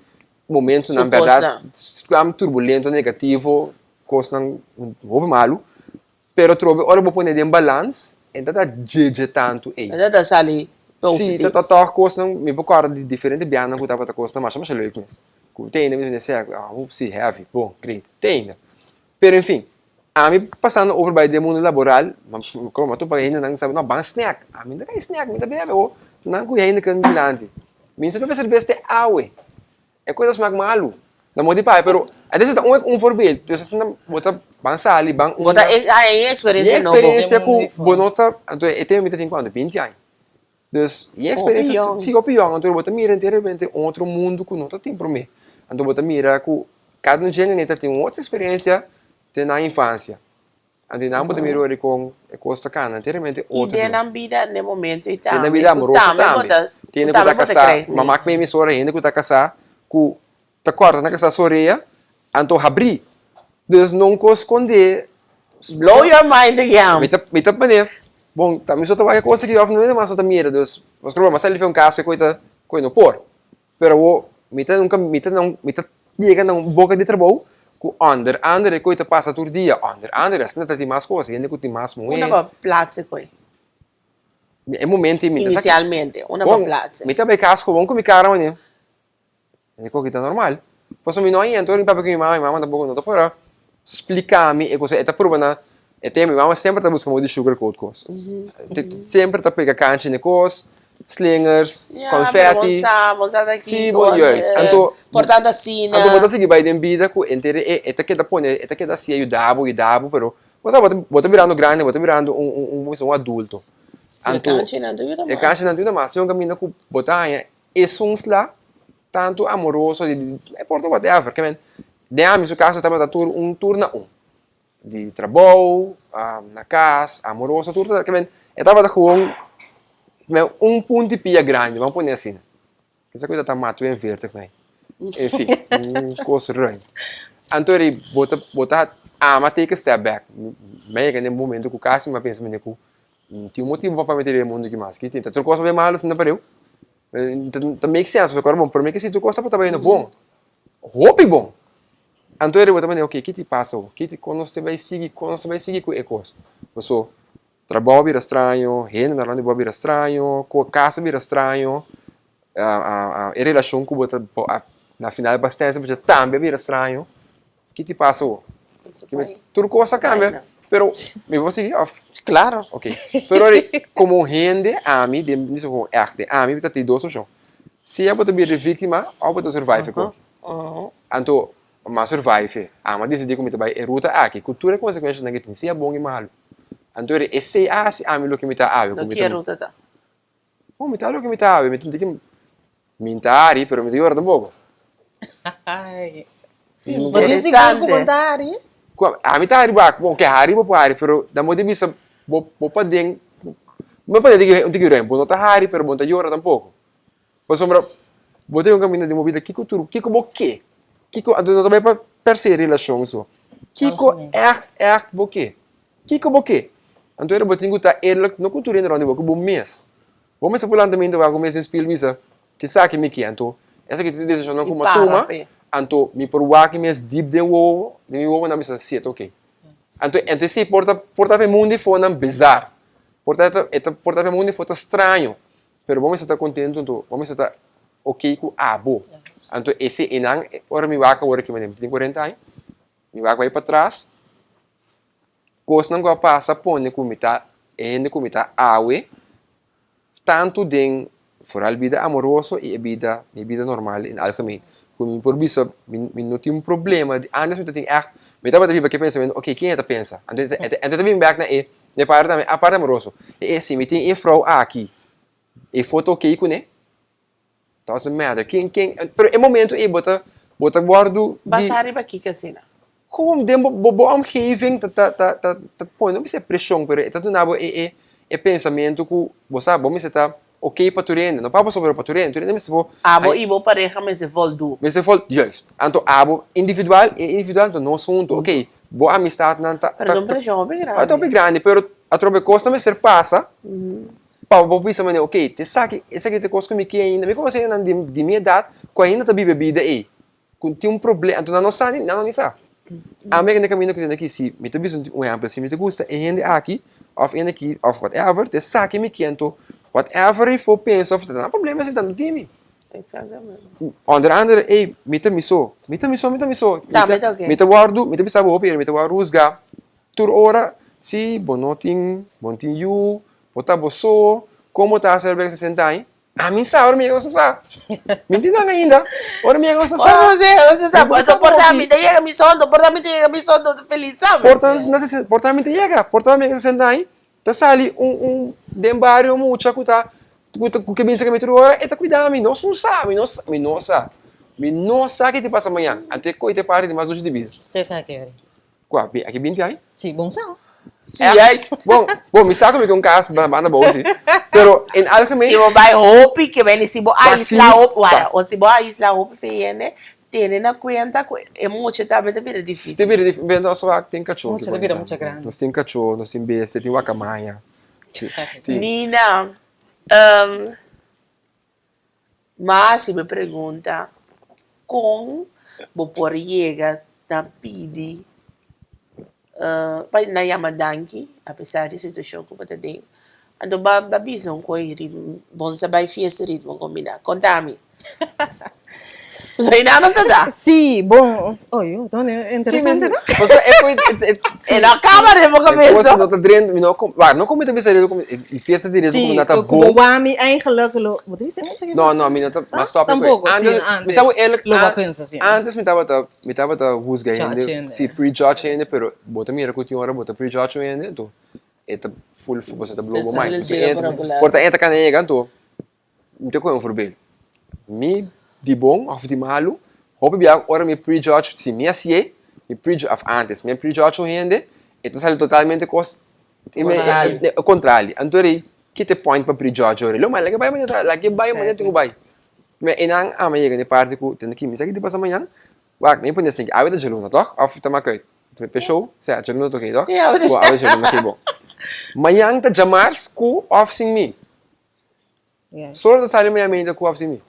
Momentonan bèrdat klam turbulento, negativo, kosnan hopi malu, pero atrobe ora bo pone den balans e ta ta djedje tantu ei. E ta ta sali positief. Si, ta ta tòg kosnan, mi por kòrda di diferente bianan ku tabata kosnan masha masha leuk mes, ku te ainda mi ta sè ah si heavy, bon, great, te ainda. Pero en fin, ami pasando over bai den mundu laboral, mi kòrda mi a topa hendenan ku sa no ban snack, ami no ta kai snack, mi ta bebe o nan ku heineken dilanti. Mi no sa bebe serbes te awe. E kos a smak malu. Na modo di papia, pero esei ta un un voorbeeld. Dus asina bo ta ban sali, ban Bo ta haña e eksperensia nobo. E eksperensia ku bo no ta, anto e tempu mi ta tin kuantu? Binti aña. Dus e eksperensia, si hopi yòn. Anto bo ta mira enteramente un otro mundu ku no ta tin promé. Anto bo ta mira ku kada un djende ta tin un otro eksperensia den nan infansia. Anto i nan bo ta mira ora kon e kos ta kana enteramente I otro. den nan bida n'e momento ei Den nan tambe, bida ku amoroso tambe bo tambe. ta, Tin ku hende ku tambe ta bo ta kasá, kere. mama ku mi emisora hende ku ta kasá ku ta kòrta nan kasá su orea, anto habrí. Dus no un kos skondé. Blow your mind again. Mi ta mi ta manera, bon, ta mi so ta wak e kos aki òf no hende mas so ta mira. Dus, pasobra bo a sali for un kaso ku e ta ku e no por. Pero awor mi ta nunca mi ta na mi ta yega na un boca di trabou cu onder andere cu ta pasa tur dia onder andere asina ta tin mas cos hende cu tin mas muhe. Unda bo plaatse koe? E momento ei mi ta sa Inicialmente unda bo plaatse? Mi ta bay cas gewoon cu mi cara mane e koki ta normal pasobra mi no a yenta ora mi papia cu mi mama mi mama tampoco no ta por a splica mi e cosa e ta prueba na e tema mi mama semper ta busca modo di sugar coat cos semper ta pega canchi na e cos slingers confetti si bo juist anto anto bo ta sigui bay den bida cu henter e ta keda pone e ta keda haci yuda bo yuda bo pero bo sa bo ta birando grandi bo ta birando un un adulto anto e canchinan ta yuda mas si un caminda cu bo ta haña esun sla tantu amoroso di e por ta whatever ke men den ami su caso tabata tur un tur na un di trabou na cas amoroso tur ta ke men e tabata gewoon men un punti pia grandi ban pone asina kisa ku ta ta matu en veertig mei en fin un kos ruim anto ri bo ta bo ta ama take a step back mi a yega na e momento ku kasi mi a pensa mende ku Tin un motibu pa pa mete den e mundu aki mas. Ki tin? Ta tur kos ta bai malu sin ta pareu? Ta make sense, pasobra bon, prome ke si tur kos tabata bayendo bon, hopi bon. Anto e riba ta manera, ok, ki ti pasa awo? Ki ti, kon nos ta bai sigui, kon nos ta bai sigui ku e kos? Paso, trabou a bira straño, hendenan rònt di bo a bira straño, kas a bira straño, e relashon ku bo ta, na final bastante tambe a bira straño. Ki ti pasa bo? Tur kos a kambia, pero mi por sigui òf? Klaro. Ok. Pero ora komo hende ami, den mi bisa komo ègt, ami mi ta tin dos opshon. Sea bo ta bira e víktima òf bo ta survive e koki. Anto, mi a survive. Ami a disidí ku mi ta bai e ruta aki ku tur e konsekuenshanan ku tin, sea bon i malu. Anto ora esei a hasi ami loke mi ta awe. No ki e ruta ta? Bon, mi ta loke mi ta habi, mi ta di ki mi n'ta hari, pero mi ta yora tampoco. Bo tin sigur ku bo ta hari? Ami ta hari bak, bon, ke hari bo por hari, pero nan bo di bisa bo bo paden, mi a pone un tiki ruim, bo no ta hari, pero bo no ta yora tampoco. Pasobra bo ta yega un kaminda den bo bida kiko tur kiko bo ke? Kiko anto no ta bai pa persé relashon so. Kiko ègt ègt bo ke? Kiko bo ke? Anto era bo tin ku ta eerlijk no ku tur hende rònt di bo, ku bo mes. Bo mester por lanta mente wak bo mes den spil bisa, Esaki mi ke, anto esaki ta e desishonnan ku mi a tuma, anto mi por wak mi mes dip den wowo, den mi wowonan bisa si e ta oke. Anto anto esei por ta por ta pa e mundu afonan bizar, por ta e ta por ta pa e mundu afo ta straño, pero bo mester ta kontentu anto bo mester ta oke ku abo. Anto esei einan ora mi wak awor aki mi tin kuarenta aña, mi wak bai patras, Kosnan ku a pasa pone ku mi ta e hende ku mi ta awe, tantu den foral bida amoroso i e bida mi bida normal en algemeen. Ku mi por bisa mi mi no tin un problema di antes mi ta tin ègt mi tabata biba ku e pensamentu oke ken e ta pensa anto e ta bin bèk na e na e parti tambe a parti amoroso e si mi tin e frou aki e foto oke kuné. Doesn't matter ken ken pero e momento ei bo ta bo ta wordu di. Basá riba kiko asina? Komo den bo bo omgeving ta ta ta ta ta pone no bisa preshon pero e ta duna bo e e e pensamentu ku bo sa bo mester ta oké pa tur hende no pa bo so pero pa tur hende tur hende mester bo. Abo i bo pareha mester voldu. Mester vol juist anto abo individual e individual anto nos huntu oké bo amistatnan ta ta Pero ta un preshon hopi grandi. Ta hopi grandi pero atrobe kosnan mester pasa. Pa bo bisa manera, ok, te esaki, esaki ta e kos ku mi ke ainda. Mi konosé hendenan di di mi edat ku ainda ta biba e bida ei, ku tin un problema, anto nan no sa ni, nan no ni sa. Ami a kende kaminda ku tende aki, si mi ta bisa un ehèmpel, si mi ta gusta e hende aki òf e hende aki òf whatever, te esaki mi ke, anto whatever e for pensa òf ta nan problema si ta no tin mi. Onder andere, ey, mi ta mi so, mi ta mi so, mi ta mi so, mi ta wòrdu, mi ta bisa bo hopi, mi ta wòrdu husgá tur ora si bo no tin, bo no tin yu, Bo ta bo so, kon bo ta hasi ora bo yega sesenta aña? Ami sa, ora mi yega nos ta sa. Mi tin nan ainda, ora mi yega nos ta sa. Ora nos yega nos ta sa, pasobra por ta mi ta yega mi so, anto por ta mi ta yega mi so, anto ta felis tambe. Por ta na sesenta, por ta mi ta yega, por ta mi yega sesenta aña, ta sali un un den bario un mucha ku ta ku ta ku ke bin saka mi tur ora, e ta kuida mi, nos no sa, mi no sa, mi no sa, mi no sa ke ta pasa mañan, anto e koe ta e parti di mas dushi di bida. Te sa ke ora? Kua? Bi aki binti aña? Si, bon sa. Si, juist. Bon, bon, mi sa ku mi ke un kas banda bou si. Pero en algemeen. Si bo bai hopi ke beni, si bo aisla hopi, wara, o si bo aisla hopi fe hende, tene na kuenta ku e mucha tambe ta bira difisil. Ta bira difisil. Bira nos wak tin kachó. Mucha ta bira mucha grandi. Nos tin kachó, nos tin bestia, tin wakamaya. Nina, Ma si bo pregunta kon bo por yega na pidi pa nan yama danki apesar di situashon ku bo ta den, anto bo a bisa un koi ritmo, bo no sa bai fiesta ritmo kombina, konta mi. Soy nada sa da. Sí, bon. Oye, ta manera interesante, no? Pasobra e koe, E no kaba den bo kabes, no? E kos no ta drenta, mi no kom, wak, no komo mi ta bisa riba komo e fiesta di ritmo kombina ta Sí, bon. ku bo wami eigenlijk lo, bo ta bisa mucha ke No, no, mi no ta, ma stop e koe. Tampoco, sí, Antes, antes. mi sa ku eerlijk, Lo bo a pensa asina. antes mi tabata, mi tabata huzga Judge hende, hende. sí, prejudge hende, pero bo ta mira ku tin ora bo ta prejudge un hende, anto e ta full, bo ta blow bo mind. Por ta e ta kana yega, anto Mi ta kohe un voorbeeld. Mi di bon of di malu, hopi bia ora mi prejudge, si mi hasié, mi prejudge, of antes, mi a prejudge un hende, e ta sali totalmente kos kontrali. Anto rei, ki ta e point pa prejudge ora? Lo mai laga e bai manera ta, laga e bai manera tin ku bai. Me einan ami a yega na e parti ku tende ki mi sa ki ta pasa mañan, wak, mi pone asin, awe ta djaluna tòg? Of ta mak uit? P'e show, sea djaluna ta okey tòg? Bo awe djaluna, okey bon. Mañan ta djamars ku of sin mi. Solo ta sali mei mei ta ku of sin mi.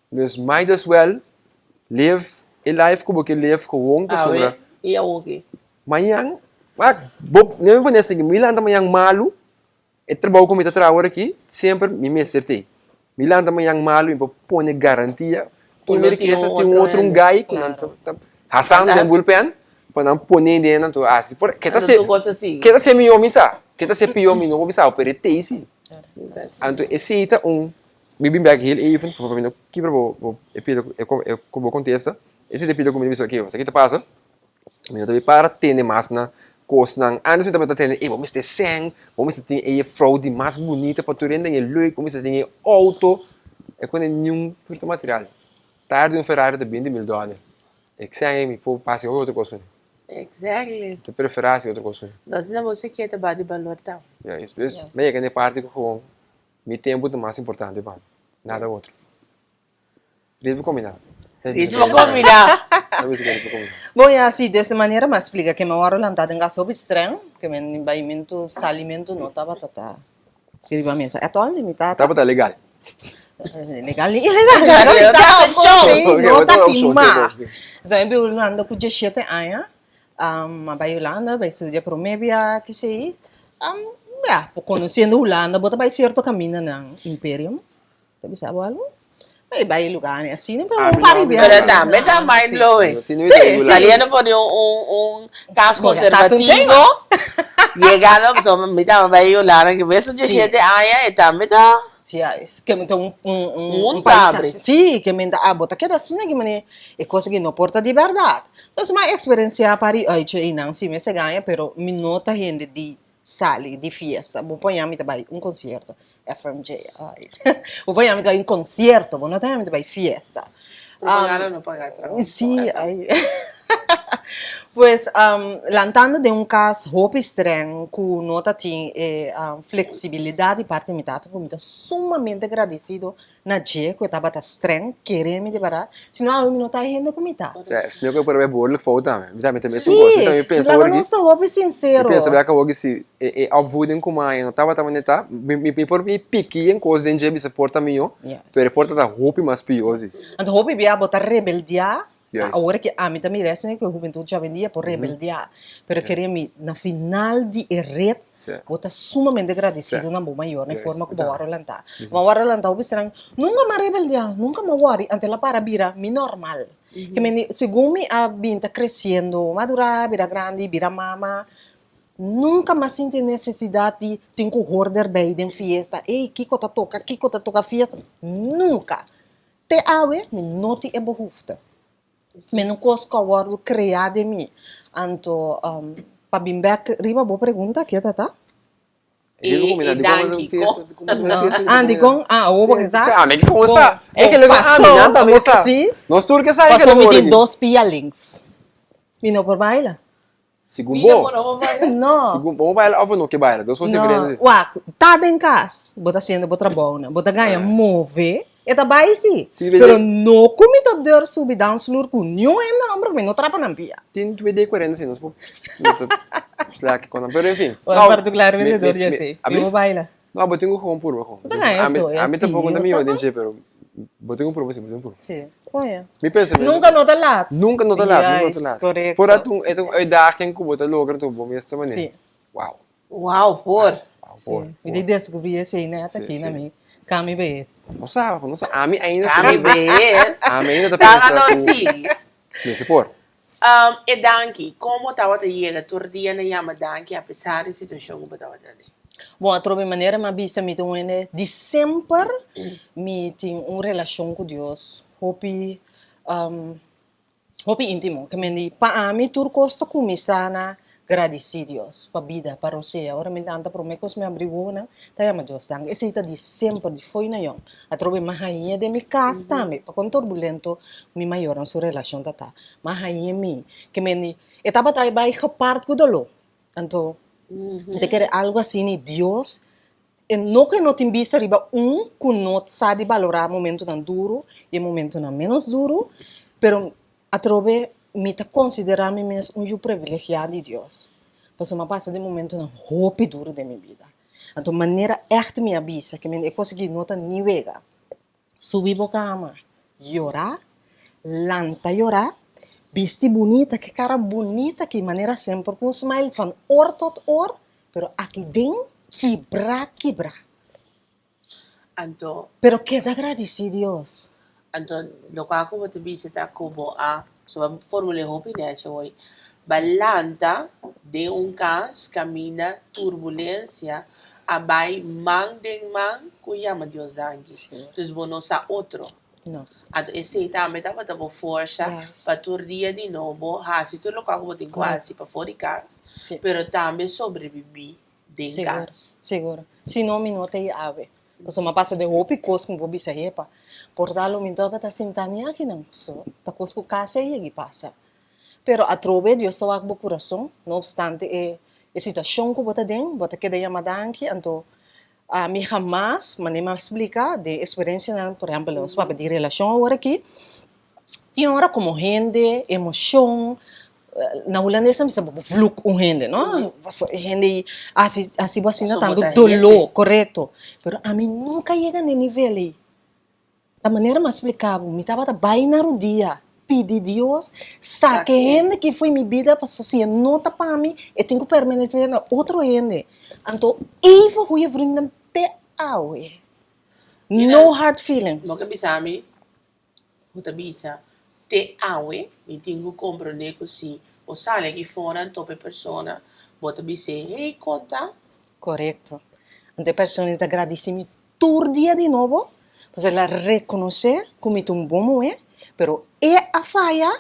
Dus might as well live e life ku bo ke live gewoon pasobra. Awe i awoki. Mañan, wak, bo no mi pone asina, mi lanta mañan malu, e trabou ku mi ta traha awor aki, semper mi mester t'ei. Mi lanta mañan malu mi por pone garantia Ku tur no mi tin rikesa un tin un otro otro un hende. guy ku nan ta ta hasando den bullpen pa nan pone den nan tur hasi por ke ta Anto se tur kos a sigui. ke ta se mihó mi sa ke ta se pió mi no por bisa pero e t'ei si. Anto esei ta un mi bin bek heel even pa mi no kibra bo bo e pida e ku bo kontesta esei ta e pida ku mi ta bisa oke esaki ta pasa. Mi no ta bay para tende mas na kosnan. Antes mi tabata tende, ey bo mester sèn, bo mester tin e frou di mas bunita pa tur hende, e leuk, bo mester tin e outo. E kone niun fruta material. Tire di un Ferrari ta binti mil dòler. E sèn ei mi por hasi hopi otro kos kuné. Exactly. Mi ta preferá hasi otro kos kuné. No asina bo se keda ba di balor tambe. Ya, despues mi a yega na e parti ku gewoon mi tempu ta mas importante pa mi. Nada otro. Ritmo kombiná. Ritmo kombiná. Bon ya si des manera mi a splika ke mi a wòrdu lantá den kas hopi strèng, ke mi baimentu, salimentu no tabata ta riba mesa ètòl di mi tata. Tabata legal. Legal ni ilegal, pero mi tata konsei no ta tin mas. So mi bin Hulanda ku diesshete aña, mi a bai Hulanda bai studia promé bia kisei, ya, konosiendo Hulanda bo ta bai sierto kamindanan, Imperium. Ta bisa bo algo? Bai bai lugar ni asina, pero un par di biaha. Pero tambe ta mind blowing. Sí, sí. Saliendo for di un un un cas conservativo, yegando pasobra mi tambe bai Yolanda ki mes su diesshete aña e tambe ta. Sí, es ke mi ta un un un Mundo pais abri. Sí, ke mi ta bo ta keda asina ki manera e cosa ki no por ta di berdad. Entonces mi a experiencia par di uitje einan, sí mi a segaña, pero mi no ta hende di Sali di fiesta, bo por yami ta bai un concierto, FMJ, ay, bo por yami ta bai un concierto, bo no ta yami ta bai fiesta. Propaganda no paga trabou. Sí, ay. Pues, lantando den un cas hopi streng cu no ta tin e flexibilidad di parti mi tata, cu mi ta sumamente gradecido Na dje ku e tabata streng, kere mi di bèrdat, si no awe mi no ta e hende ku mi ta. Sè, si no ku e por haber behoorlijk fout tambe. Mi tambe ta mesun kos. Mi tambe pensa Sí, awor laga aki. nos ta hopi sinsero. Mi pensa bek awor aki si e e opvoeding ku maya no tabata manera ta, mi mi por mi piki en kos den dje bisa por ta mihó, pero e por ta ta hopi mas pió si. Anto hopi bia bo ta rebeldiá Juist. Awor ki ami ta mira esei ku e hubentut djawendia por rebeldiá, pero kere mi na final di e ret bo ta sumamente gradesido na bo mayor na e forma ku bo wòrdu lantá. Bo a wòrdu lantá hopi esnan, nunka mi a rebeldiá, nunka mi a wòri, anto el a para bira mi normal. Ke mende segun mi a bin ta kresiendo, madurá, bira grandi, bira mama, nunka mi a sinti e nesesidat di tin ku hor derbei den fiesta, ey kiko ta toka, kiko ta toka fiesta, nunka. Te awe mi no tin e behoefte. Mi no kos ku a wòrdu kreá den mi. Anto pa bin bèk riba bo pregunta, ke ta ta? E danki ko. Ah, dikon? Ah, awor bo ke sa? Ami ke kon sa. E ke lo Paso, ami nan tambe bo sa. si. Nos tur ke sa e ke Paso lo mi por tin aki. dos pia links. Mi no por baila. Segun bo. No. Segun bo baila of bo no ke baila? Dos kos No. diferente. Wak, ta den kas, bo ta hasiendo bo trabounan, bo ta gaña move, e ta bai si. Tin Pero no ku mi ta deur subi dansvloer ku niun hende homber, mi no trapa nan pia. Tin twede kuarenta si nos por no ta slack kon nan, pero en fin. Bueno, particularmente dor di esei. Mi bo baila. No, bo tin ku gewoon purba gewoon. Bo ta gaña Ami, so, e ami así, tampoco no bo ta mihó sa den kon? dje, pero bo tin ku purba si, bo tin ku purba. Sí, bon ya. Mi pensamentu. Nunca no ta laat. Nunca no ta laat, nunca no ta Juist, laat. correcto. Por a un, e ta un uitdaging ku bo ta logra tu bo mes ta manera. Sí. Wow. Wow, por. Wow, por. Sí, mi tin descubrí esei net Sí, aki sí. na mi Cami Bees. No sa, no sa. Ami ainda Cami Bees. Ami ainda ta Tanga pensa no ku sigui. mester por. Um, e danki. Kon bo tabata yega tur dia na yama danki apesar di situashon ku bo tabata den? Bon, atrobe manera mi a bisa mi ta un hende di semper mi tin un relashon ku Dios hopi hopi íntimo. Ke men di pa ami tur kos ta kuminsá na gradisí Dios pa bida, pa rosea. Ora mi lanta promé kos mi abri wowonan ta yama Dios danki. Esei ta di semper, di fo'i na yòn. Atrobe mi a hañ'é den mi kas tambe, pa kon turbulento mi mayornan su relashon ta ta. Mi a hañ'é mi. Ke men di e tabata bai gepard ku doló. Anto mi ta kere algu asina Dios e no ku e no tin bista riba un ku no sa di balorá momentunan duru i e momentunan ménos duru, pero atrobe mi ta konsiderá mi mes un yu privilegiá di Dios, pasobra mi a pasa den momentunan hopi duru den mi bida. Anto manera ègt mi a bisa ke e kos aki no ta ni wega. Subi bo kama, yora, lanta yora, bisti bunita, ke kara bunita aki, manera semper ku un smile van oor tot oor, pero aki den kibra kibra. Anto. Pero keda gradisí Dios. Anto loke ku bo ta bisa ta ku bo a, so bo a formul'é hopi nechi awor, bo a lanta den un kas kaminda turbulensia a bai man den man ku yama Dios danki. Dus bo no sa otro. Anto esei tambe tabata bo forsa pa tur dia di nobo hasi tur loke ku bo tin ku hasi pafó di kas, pero tambe sobrebibí den kas. Sigur, sigur. Si no mi no ta ei awe. Pasobra mi a pasa den hopi kos ku mi por bisa hepa. Por ta lo mi tabata sinta ni akinan. So, ta kos ku kasi a yega i pasa. Pero atrobe Dios ta wak bo kurason, no opstante e e situashon ku bo ta den, bo ta keda yama danki, anto. Ami hamas, manera mi a splika den eksperensianan, por ehèmpel nos papia di relashon awor aki, tin ora komo hende, emoshon, na hulandes nan bisa bo vluk un hende, no? Pasobra e hende ei hasi hasi bo asina tantu doló, korekto. Pero ami nunka yega na e nivel ei. Ta manera mi a splika bo, mi tabata bai na rudia pidi Dios saka e hende ki fo'i mi bida pasobra si e no ta pa mi e tin ku permanesé na otro hende. Anto even goeie vrienden te awe. No hard feelings. Bo ke bisa mi, bo ta bisa te awe mi tin ku komprondé ku si bo sali aki for anto pa e persona bo ta bis'é, hey konta? Korekto. Anto e persona ta gradisí mi Tur dia di nobo, pasobra el a rekonosé ku mi ta un bon muhé, pero e a faya,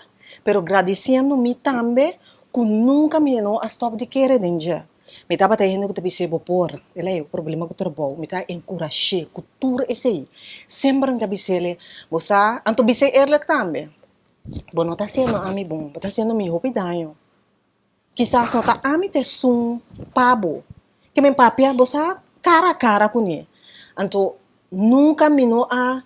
pero gradisiendo mi tambe ku nunka mi no a stòp di kere den dje. Mi tabata e hende ku ta bis'é bo por, el a yega problema ku trabou, mi ta enkurash'é ku tur esei. Semper mi ta bis'é, bo sa, anto bis'é eerlijk tambe, bo no ta hasiendo ami bon, bo ta hasiendo mi hopi daño. Kisas no ta ami ta esun pa bo. Ke men papia bo sa kara a kara kuné. Anto nunka mi no a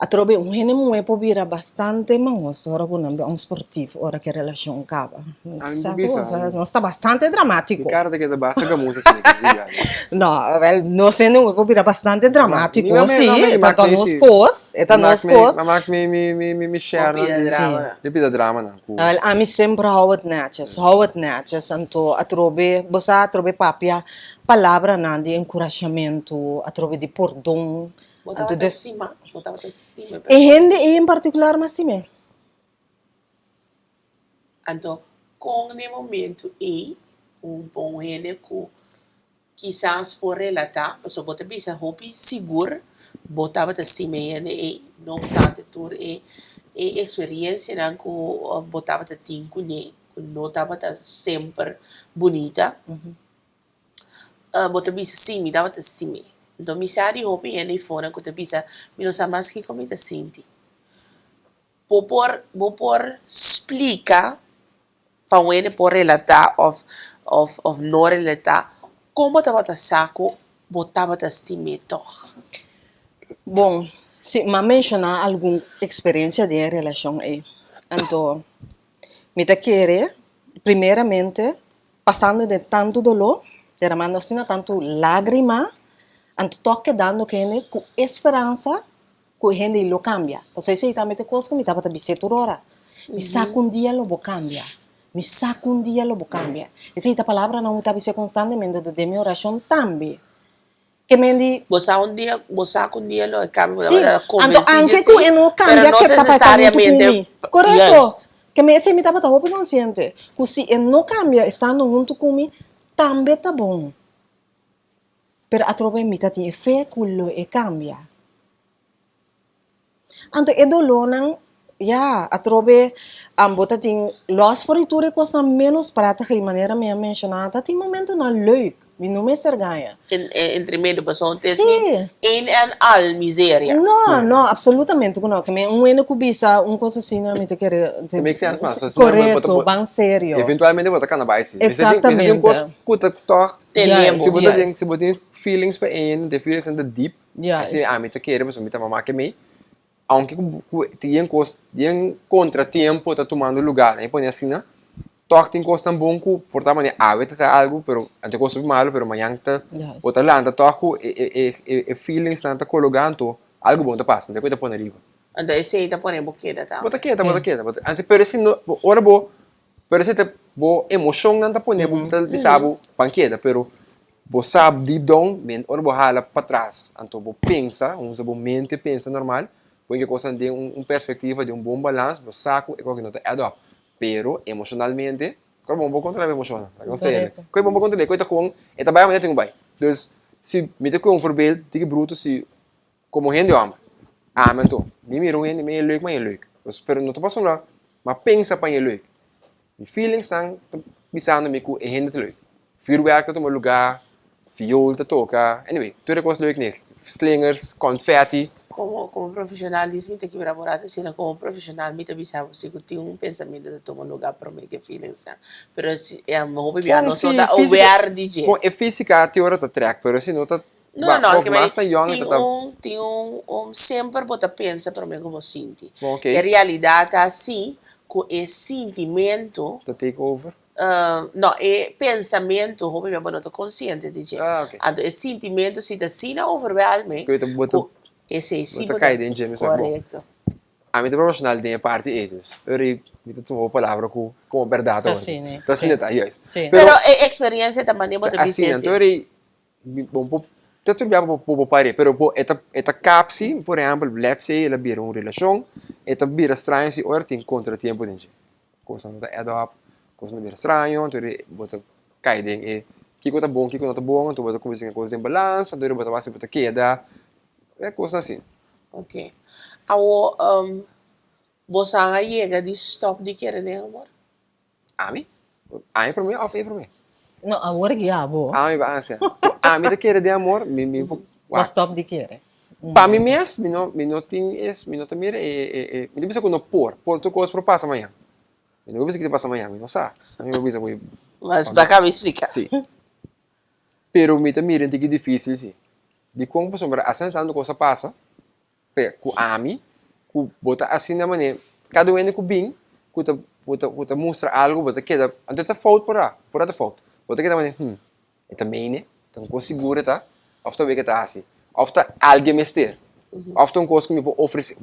atrobe un hende muhé por bira bastante mahos ora ku nan bira un sportief ora ku e relashon kaba. Ami por bisa. Nos ta bastante dramátiko. Mi kara ta keda basta gamusa asina ki dia. No, wèl nos hende muhé por bira bastante dramátiko si, e ta nos kos, e ta nos kos. Mi mak mi share nan di pida drama nan. Ku. Wel, ami semper hou het netjes, hou het netjes. Anto atrobe, bo sa atrobe papia palabranan di enkurashamentu, atrobe di pordon. Bo Anto tabata des. stima, bo tabata stima e E persona. hende ei en partikular mi a stim'é. Anto kon den momentu ei un un hende ku Kisas por relatá, pasobra bo ta bisa hopi sigur bo tabata stima e hende ei, no obstante tur e e eksperiencianan ku bo tabata tin kuné, ku no tabata semper bunita, bo ta bisa si mi tabata stim'é. Enton mi sa di hopi hende afuera ku ta bisa mi no sa mas kiko mi ta sinti. Bo por bo por splika Pa un hende por relatá òf òf òf no relatá, kon bo tabata sa ku bo tabata stim'é tòg? Bon, si m'a menshoná algun eksperensia den e relashon ei. Anto, mi ta kere, primeramente, pasando den tantu doló, deramando asina tantu lágrima, anto tòg kedando ku hende ku e speransa Ku e hende ei lo kambia. Pasobra esei tambe ta e kos ku mi tabata bis'é tur ora. Mi sa ku un dia lo bo kambia. Mi sa ku un dia lo bo kambia. Esei ta palabranan ku mi ta bis'é konstantemente den mi orashon tambe. Ke men di. Bo sa un dia, bo sa ku un dia lo e kambia, bo Sí, tabata anto konvensí anke dje ku sí, e no pero kambia no ke ta pa e ta huntu ku nesesariamente mi. Korekto. juist. Ke men esei mi tabata hopi konsiente, ku si e no kambia estando huntu ku mi, tambe ta bon. Pero atrobe mi ta tin e fe ku lo e kambia. Anto e dolónan, ya, atrobe bo ta tin lòs for di tur e kosnan ménos prètig i manera mi a menshoná ta tin momentunan leuk, mi no mester gaña. Entre medio pasobra te tin een en al miseria. No, no, absolutamente ku no. Ke men un hende ku bisa un kos asina mi ta kere. Ta make sense mas. Korekto, ban serio. Eventualmente bo ta kana bai si. Exactamente. Mester tin un kos ku ta tòg. Tenemos. Si bo ta den, si bo tin feelings pa een, de feelings nan ta deep, Juist. asina ami ta kere pasobra mi ta mama ke mei, aunke ku ku tin kos, tin kontratiempo ta tumando lugar, nan e pone asina, tòg tin kosnan bon ku por ta manera awe ta ta algu pero anto e kos hopi malu pero mañan ta Juist. bo ta lanta tòg ku e e e e feelings nan ta kologa anto algu bon ta pasa, anto e ku ta pone riba. Anto esei ta pone bo keda tambe. Bo ta keda, bo ta keda, bo ta anto pero si no ora bo Pero esei ta bo emoshonnan ta pone bo ta bisa bo ban keda, pero bo sa deep down men ora bo hala patras anto bo pensa, usa bo mente pensa normal, bo hinka e kosnan den un perspektiva, den un bon balans, bo sa ku e kos aki no ta add up. Pero emoshonalmente, kor bo no por kontrola bo emoshonnan, laga nos ta hende. Kor bo no por kontrola, kor ta kon e ta bai manera tin ku bai. Dus si mi ta kohe un voorbeeld tiki bruto si Komo hende hòmber, ami anto, mi mira un hende, mi e leuk, mi e leuk. Pero no ta pasobra mi a pensa pa e leuk. Mi feelingsnan ta bisando mi ku e hende ta leuk. Vuurwerk ta tuma lugá, viool ta toka, anyway, tur e kos leuk nek. Slingers, confetti. Komo komo profeshonal dis mi ta kibra bo rato asina komo profeshonal mi ta bisa bo si ku tin un pensamentu ta tuma lugá promé ku e feelingsnan. Pero si hopi bia nos no ta aware di dje. Bon, e físika te ora ta trèk, pero si no ta. No, no, no, Of mas na yòn e tin ta ta. un, tin un, un semper bo ta pensa promé ku bo sinti. Bon, ok. E realidat ta así ku e sintimentu. Ta take over. No, e pensamentu hopi bia bo no ta konsiente di dje. Ah, ok. Anto e sintimentu si ta asina overwhelming Ku e ta bo ta ku esei si bo ta bo ta kai den dje mesora. Bon, korekto. ami ta profeshonal den e parti ei, dus ora ei mi ta tuma bo palabra ku komo bèrdat Ta awor. asina, Ta si. asina ta, juist. Si. Pero Pero e eksperensia ta manera bo ta ta bisa asina, esei. anto ora ei Mi bo por ta tur biaha bo por pare pero bo e ta e ta kap si por ehempel let's say el a bira un relashon e ta bira straño si ora tin kontratiempo den dje kosnan no ta add up kosnan ta bira straño anto bo ta kai den e kiko ta bon kiko no ta bon anto bo ta kuminsá kos den balansa anto bo ta wak si bo ta keda e kosnan asin. Ok awo boso a yega di stop di kere den amor? Ami? Ami promé òf e promé? No, awor ki abo. Ami pa ansia. Ku ami ta kere den amor, mi mi por Bo wak. stòp di kere. Pa mi mes, mi no mi no tin es, mi no ta mira e e e, mi ta bisa ku no por, por tur kos por pasa mañan. Mi no por bisa ki ta pasa mañan, mi no sa. Mi por bisa ku e. Mas bo a kaba di splika. Si. Pero mi ta mira un tiki difisil si. Dikon? Pasobra asina tantu kos a pasa. Pe ku ami ku bo ta asina manera kada un hende ku bin ku ta ku ta ku ta mustra algu bo ta keda anto e ta fout por a por a ta fout bo ta keda manera hmm e ta mene ta un kos sigur e ta òf ta wek e ta hasi òf ta algin mester òf ta un kos ku mi por ofresé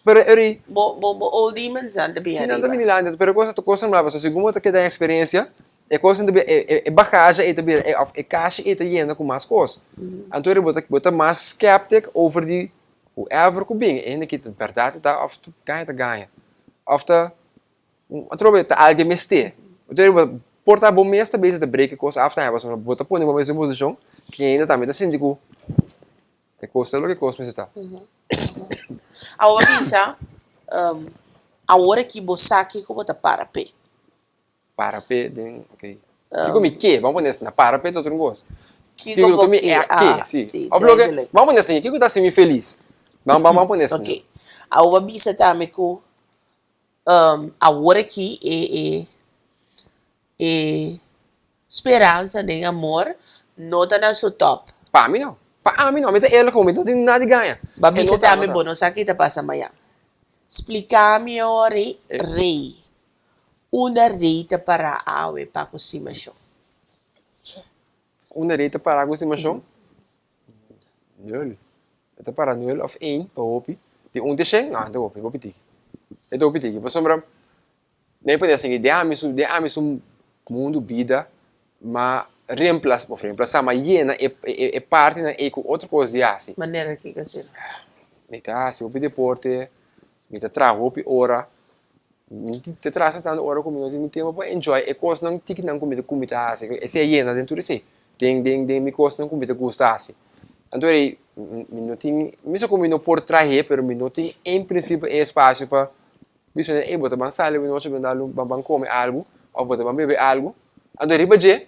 pero e ora Bo bo bo old demons nan ta bini si nan ta ariba. bini lanti pero e kos ta kos normal pasobra segun bo ta keda den eksperensia E kosnan ta bira, e bagaje ei ta bira, òf e kashi ei ta yena ku mas kos. Anto bo ta bo ta mas skeptik over di whoever ku bin, e hende aki ta bèrdat e ta òf ta gaña ta gaña. Òf ta atrobe ta algin mester. Anto bo por ta bo mes ta beza ta break e kos af tambe pasobra bo ta pone bo mes den posishon ku e hende tambe ta sinti ku e kos ta loke e kos mester ta. Awor bo a bisa, awor aki bo sa kiko bo ta para p'e. Para p'e den, ok. Kiko mi ke? Ban pone asina, para p'e ta otro kos. Kiko bo mi ke? a ke, Ah, si. si, Of loke, duidelijk. ban pone asina, kiko ta hasi mi felis? Ban, ban, ban pone asina. Ok. Awor bo bisa tambe ku awor aki e e e speransa den amor no ta na su top. Pa mi no. Pa ami no. Mi ta eerlijk ku mi no tin nada di gaña. Bo E bisa no ta, no tambe ta. bo no sa ki ta pasa mañan. Splika mi awor rei. Unda rei ta pará awe pa ku stimashon? Unda rei ta pará ku stimashon? Nul. E ta pará nul òf ein pa hopi. Di un te shen? No, e ta hopi, hopi tiki. E ta hopi tiki pasobra mi a pone asin den ami su den ami su mundu, bida, m'a remplas òf remplasá, m'a yena e e partinan ei ku otro kos di hasi. Manera kiko asina? Mi ta hasi hopi deporte, mi ta traha hopi ora. Mi ta traha tantu ora ku mi no tin tempu pa enjoy e kosnan tikinan ku mi ta ku mi ta hasi. Esei a yena den tur esei, den den den mi kosnan ku mi ta gusta hasi. Anto rei mi no tin, mi sa ku mi no por trah'é pero mi no tin en prinsipio e espasio pa bisa nan ey bo ta ban sali anochi ban dal un ban kome algu òf bo ta ban bebe algu. Anto riba dje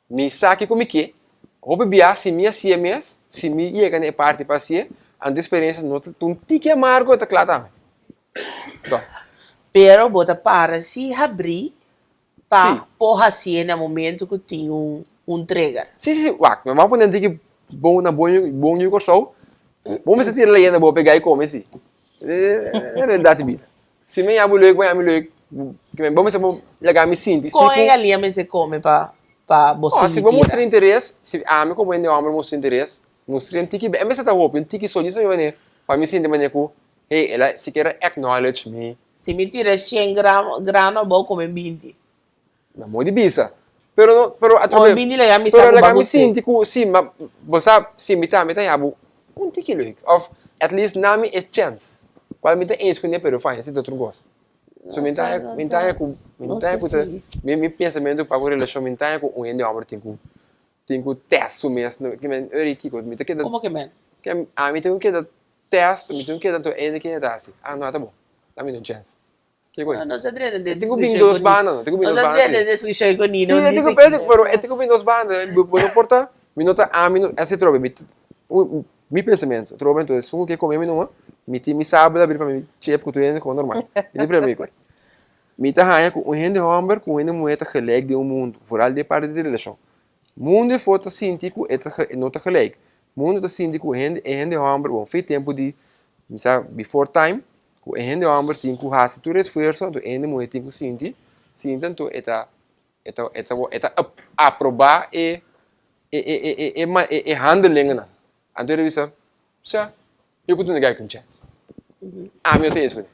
Mi sa kiko mi ke. Hopi bia si mi hasié mes, si mi yega na e parti pa hasié, anto e experiencia no ta un tiki amargo, e ta kla tambe. Tò. Pero bo ta para si habrí pa Sí. por hasié na momento ku tin un un trigger. Sí, sí, sí. Wak, mi a pone un tiki bon na bon yu bon yu Kòrsou, bo mester tira leyenda bo pega i kome si. E realidat di bida. Si mi haña bo leuk, bo haña mi leuk. Bo mester por laga mi sinti. Kon e galia mester kome pa pa bo No, sinti si bo tira? mustra interes, si ami komo hende hòmber mustra interes, mustra un tiki, e mester ta hopi, un tiki so, djis manera pa mi sinti manera ku, hey, el a sikiera acknowledge mi. Si mi tira shen gram grano bo kome binti. Na modo di bisa. Pero no, pero atrobe, Kome binti laga mi sa pero ku laga ba mi gust'é. sinti ku si, ma bo sa, si mi tambe ta haña bo un tiki leuk, òf at least na mi e chèns, kual mi ta eens kuné pero fine, esei ta otro kos. So mi ta haña, mi ta haña ku, mi ta haña ku ta, mi mi pensamentu pa ku relashon, mi ta haña ku un hende hòmber tin ku, tin ku tèst su mes, ke men, ora kiko, mi ta keda, Komo ke men? ke ami tin ku keda tèst, mi tin ku keda anto hende kende ta hasi, ah no a ta bon, dami un chèns. Kiko No, nos a drenta den Tin ku bin discusion dos ku banda, no? Tin ku bin Nos dos a banda, drenta sí. den discusion ku Nino Sí, dice tin ku, ki. pero e tin ku bin dos banda. Bo no por ta, mi no ta ami, no, esei trobe, mi, mi pensamentu, trobe entonces, esun ku ke kome mi numa, mi tin mi sabel abri pa mi chep ku tur hende kome normal. Mi tin problema ku e. Mi ta haña ku un hende hòmber ku un hende muhé ta gelijk den un mundu, vooral den parti di relashon. Mundu afó ta sinti ku e ta, e no ta gelijk. Mundu ta sinti ku hende e hende hòmber, bon fin tempu di mi sa before time, ku e hende hòmber tin ku hasi tur esfuerso anto e hende muhé tin ku sinti, sinti anto e ta e ta e ta e ta aprobá e e e e e e handelingennan. Anto e ta bisa, sa, yo ku duna guy un chèns. Ami no ta eens kuné.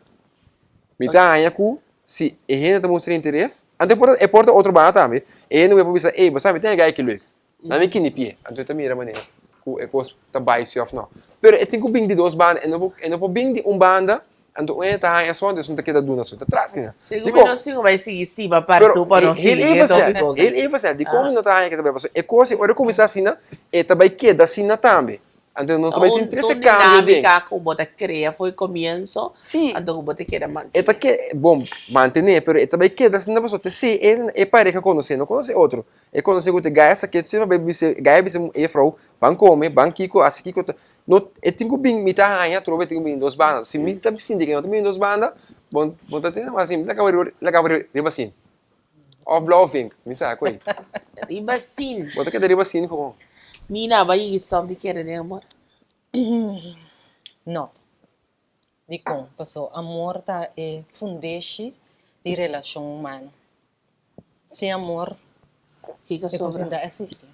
Mi ta haña ku si e hende ta mustra interes, anto e por e por ta otro banda tambe, e hende por bisa, ey, bo sa mi tin e guy aki leuk, na mi kini pie. Anto e ta mira manera ku e kos ta bai si òf no. Pero e tin ku bin di dos banda, e no por e no por bin di un banda, anto un hende ta haña so, anto esun ta keda duna so. Ta tras asina. Segun mi no siño bai sigui stima partu pa no sigui e tópiko aki. Heel even sel, dikon mi no ta haña ke ta bai? Pasobra e kos ei ora e kuminsá asina, e ta bai keda asina tambe. Anto no ta bai tin trese Un kambio den. dinámika ku bo ta krea for e komienso, Sí. anto ku bo ta keda mantené. E ta ke, bon, mantené, pero e ta bai keda asina pasobra te si e e pareha konosé, no konosé otro. E konosé ku te gaya sa ke siempre bai bisa, gaya bisa e frou, ban kome, ban kiko, hasi kiko. No, e tin ku bin, mi ta haña atrobe e tin ku bini dos banda. Si mi ta sinti ke no ta bini dos banda, bon bo ta tene mas mi ta kaba riba laga bo riba sin. Of blauw vink, mi sa koe. Riba sin. Bo ta keda riba sin gewoon. Nina, bo a yigi stop di kere den amor? No. Dikon? Paso amor ta e fundeshi di relashon humano. Sin amor, Kiko e kos sobra? no ta eksistí.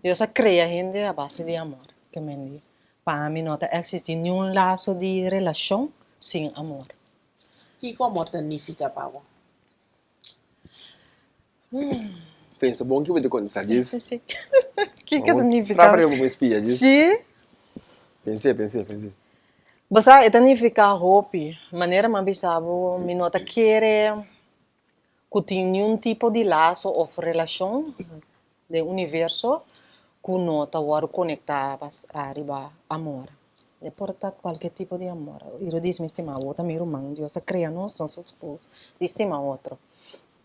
Dios a krea hende a base di amor. Ke men di, pa ami no ta eksistí niun laso di relashon sin amor. Kiko amor ta nifiká pa bo? Pensa bon ki bo ta kontestá djis. Sí, sí. Kiko ta nifiká? Trapa riba bo spia djis. Sí. Pens'é, pens'é, pens'é. Bo sa, e ta nifiká hopi. Manera mi a bisa bo, mi no ta kere ku tin niun tipo di laso òf relashon den universo ku no ta wòrdu konektá riba amor. E por ta kualke tipo di amor. I lo dis mi stima bo ta mi ruman. Dios a krea nos, nos ta supos di stima otro.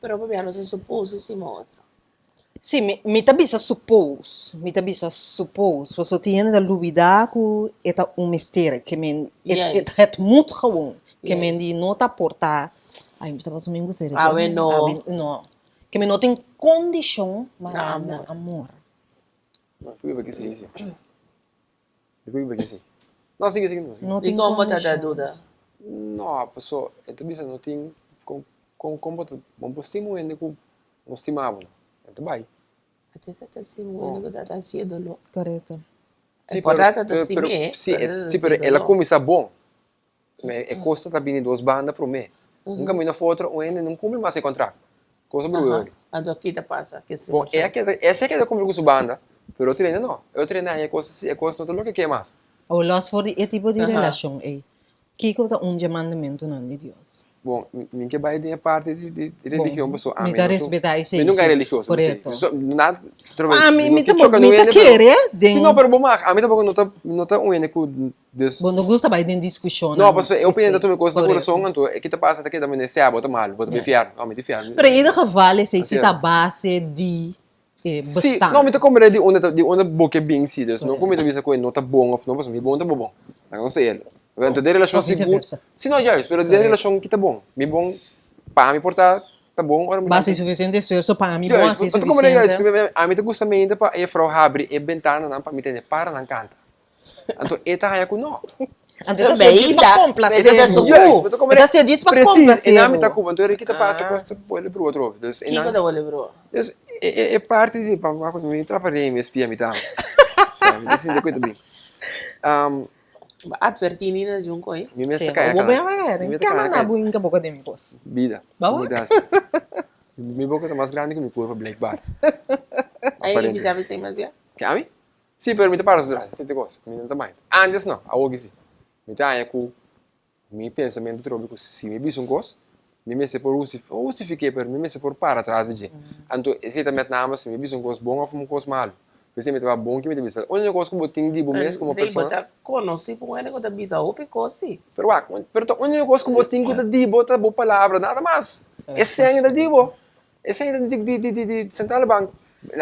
Pero pabia nos ta supos di stima otro? Sí, mi mi ta bisa supos, mi ta bisa supos, pasobra tin hende ta lubidá ku e ta un mester, ke men e Juist. het moet gewoon, ke men Juist. di no ta por ta, ay mi tabata mi gusta rete, Awe no. awe no, ke men no tin kondishon Na mará amor. na amor. No, p'e biba kese si. P'e biba kese. No, sigui, sigui, no, sigui. No tin Dikon bo ta ta kondishon. duda? No, paso e ta bisa no tin kon kon kon bo ta bo por stima un hende ku No stima bo no. E ta bai. Ate ta ta stima un hende ku ta ta hasié doló. Korekto. Sí, E por pero, ta ta ta pero, pero, stim'é, sí, pero e, ta ta sí, hasié pero el a doló. kuminsá bon. Ma e kos ta ta bini dos banda promé. Un kaminda for otro, un hende no kumpli mas e kontrakt. Kos a bruha Aha. hopi. Anto ki ta pasa? Ki Bon, e a situashon? keda, ese a keda kumpli ku su banda, pero otro hende no. E otro hende haña e kos así, e kos no ta loke ke mas. Awor los for di e tipo di Aha. relashon ei, Kiko ta un dje mandamentunan di Dios? Bon, mi ke bai den e parti di di religion paso Mi ami ta no ta respetá esei, mi nunka sí. religioso p'esei. Korekto. So, na otro bes A mi mi no mi ke ta choka mi nu ta hende pero kere si no den pero bo mag ami tampoko no ta no ta un hende ku dus Bo no gusta bai den diskushonnan No paso e opinion ta esei. tuma e kos na Korekto. kurason anto e kita pasa ta keda mene sea bo ta malu bo ta Yes. fièrnu no mi ta fièrnu. Pero en ieder geval esei Así si ta base di e Sí, bestaan. no, mi ta comprende di unda ta, di unda bo ke bin sí, dus no ku mi ta bisa ku e no ta bon of no, pasobra mi bon ta bo bon. Laga nos ta el. Anto den relashon Of sigur, viceversa. sí no, juist, pero den relashon ki ta bon? Mi bon, pa mi por ta ta bon ora mi Bo hasi sufisiente esfuerso pa mi bon Juist, hasi bo ta comprende juist, sufisiente. ami ta gusta mente pa e vrouw habri e bentananan pa mi tende paranan kanta. Anto e ta haña ku no. Anto e ta hasié djis pa komplaser bo. Juist, bo ta komprende. E ta hasié djis pa Precies, komplaser e nan mi bo. ta kuba. Anto e kita pasa kos ta bolbe brua atrobe. Dus e nan. Kiko ta bolbe brua? Dus e e e parti di pa pa mi trapa rei mi espia mi ta. Sa mi ta sinti ku e ta bin. Bo atvertí Nina djun ku ei. Mi mes ta Sí, kaya bo kana. bin a Mi ta kama kaya na kaya. bo hinka boka den mi kos. Bida. Ba Mi wak? ta hasi. Mi boka ta mas grandi ku mi kurpa blijkbaar. Ai bisa esei mas bia? Ke ami? Sí, pero mi ta para su tras, esei ta kos. Mi no ta mind. Antes no, awor ki sí. Mi ta haña ku mi pensamentu trobe ku si mi bisa un kos, mi mester por husti, no hustifik'é, pero mi mester por para tras di dje. Anto esei ta met nada mas si mi bisa un kos bon òf un kos malu. P'esei mi ta wak bon ki mi ta bisa. Úniko kos ku bo tin di bo mes komo Rei, bo persona. ta konosí pa un hende ku ta bisa hopi kos, sí. Pero wak, pero ta úniko kos ku bo tin ku ta di bo ta bo palabra, nada mas. Esei ta di bo. Esei ta di di di di Centrale Bank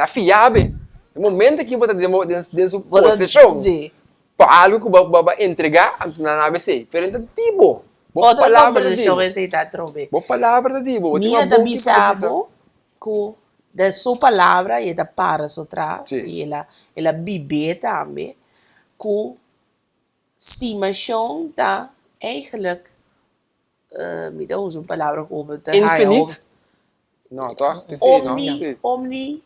a fiabe. E momento ki bo ta den bo den den su poseshon pa algu ku bo bo a entregá anto nan a abc. Pero e ta di bo. Bo Otro palabra ta di kombersashon bo. esei ta atrobe. Bo palabra ta di bo. Bo tin Nina un ta bon ki bisa ta bisa. bo ku. Den su palabra y e ta para su tras Sí. y el a el a bib'é tambe cu stimacion ta eigenlijk mi ta usa un palabra cu bo ta haya Infinit? No, toch? Sí, no? Omni Sí. omni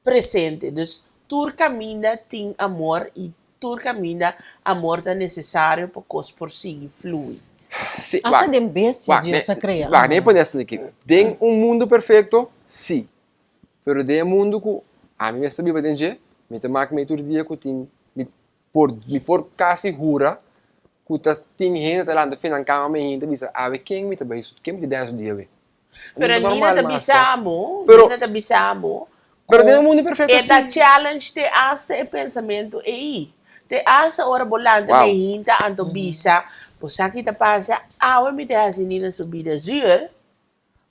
presente. Dus tur caminda tin amor y tur caminda amor ta necesario pa cos por sigui flui. Sí, Hasta wak, den bestia wak, Dios ne, a crea wak, ne amor. pone asina aki. Den un mundo perfecto, sí. Pero den e mundo cu ami mes ta biba den dje, mi ta mak mei tur dia cu tin, mi por, mi por casi hura cu ta tin hende ta lanta fin nan cama mi hende ta bisa, awe ken mi ta bay, ken mi ta dance dia awe? Pero No ta Nina normal ta mas, bisa bo, Pero Nina ta bisa bo Pero ku den un mundo perfecto e ta si. challenge te hasta e pensamentu ei. Te hasta ora bo lanta Wow. den hinta anto bisa, bo sa ki ta pasa, awe mi ta hasi Nina su bida zuur.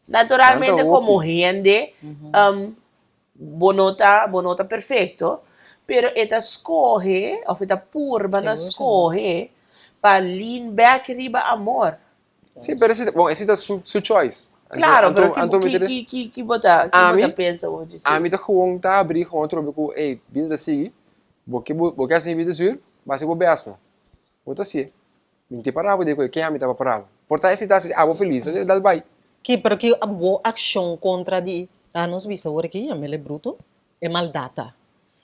Naturalmente Tanta komo hopi. hende bo no ta bo no ta perfecto, pero e ta skohe of e ta purba na Sigur, sigur. skohe pa lean back riba amor. Sí, pero ese, bon, ese ta su, su choice. Anto, Claro, anto, pero ki, anto mi ki, ta, ki, ki, ki bo ta, ki bo ami, ta pensa over di ami ta gewoon ta abrí gewoon trobe ku, ey, bida ta sigui, bo ke bo, bo ke hasi mi bida zuur, bo hasi bo best no. Bo ta hasié. Mi no tin pará bo di ku ken ami ta pa pará bo. Por ta esi ta hasi abo felis, entonces dal bai. Ki, pero ki bo akshon kontra di, ah, nos bisa ora ki yam'el e bruto? E maldat ta.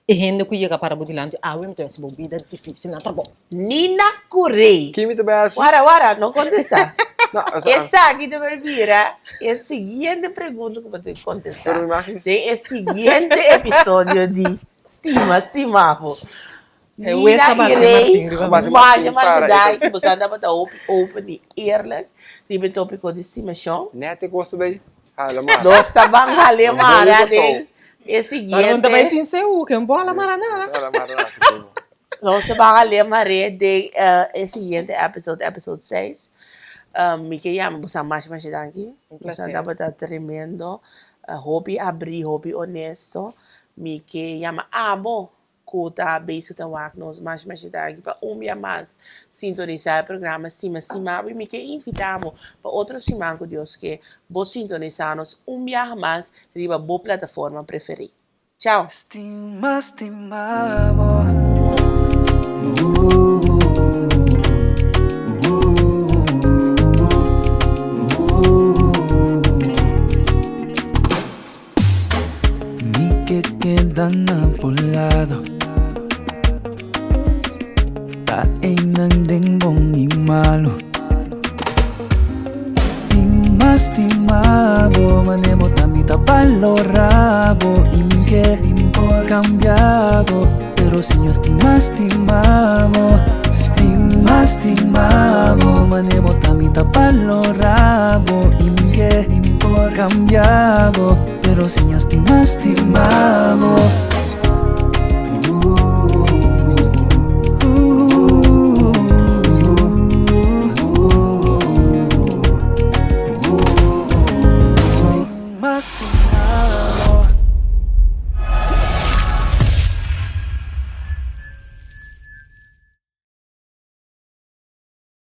E hende ku yega para bo dilanti awe mi ta hasi bo bida difisil na trabou. Nina ku Rey. Ken mi ta bai hasi? Wara, wara, no kontestá. No, osea. Esaki ta bai bira e siguiente pregunta ku bo tin ku kontestá Pero mi mas den e siguiente episodio di Stima Stima Bo. E wes Nina a i bati Rey, Martin riba Bati mesa. masha Martin masha para e danki ta. ku boso a tabata hopi open i eerlijk riba e topiko di stimashon. Net e kos ta bai hala mara. Nos ta ban hal'é Nan boi mara Kòrsou. den e Pero nan ta bai siguiente. tin seu, ken por hala mara Nan nada. ta hala mara na Kòrsou. Nos ta ban hal'é mar'é den e siguiente episode, episode seis. Mi ke yama boso masha masha danki. Un Boso placer. tabata tremendo, hopi abrí, hopi honesto. Mi ke yama abo ku ta bezig ta wak nos masha masha danki pa un bia mas sintonisá e programa Stima Stima Bo i mi ke invitá bo pa otro siman ku Dios ke bo sintonisá nos un biaha mas riba bo plataforma preferí. Chao! Stima stima bo. Mi ke keda na bo lado Ta einan den bon i malu Stima stima bo Mane bo ta mi ta balora bo I mi ke kambia bo Pero si yo stima stima bo Stima stima bo Mane bo ta mi ta balora bo I mi ke kambia bo Pero si ña stima stima bo.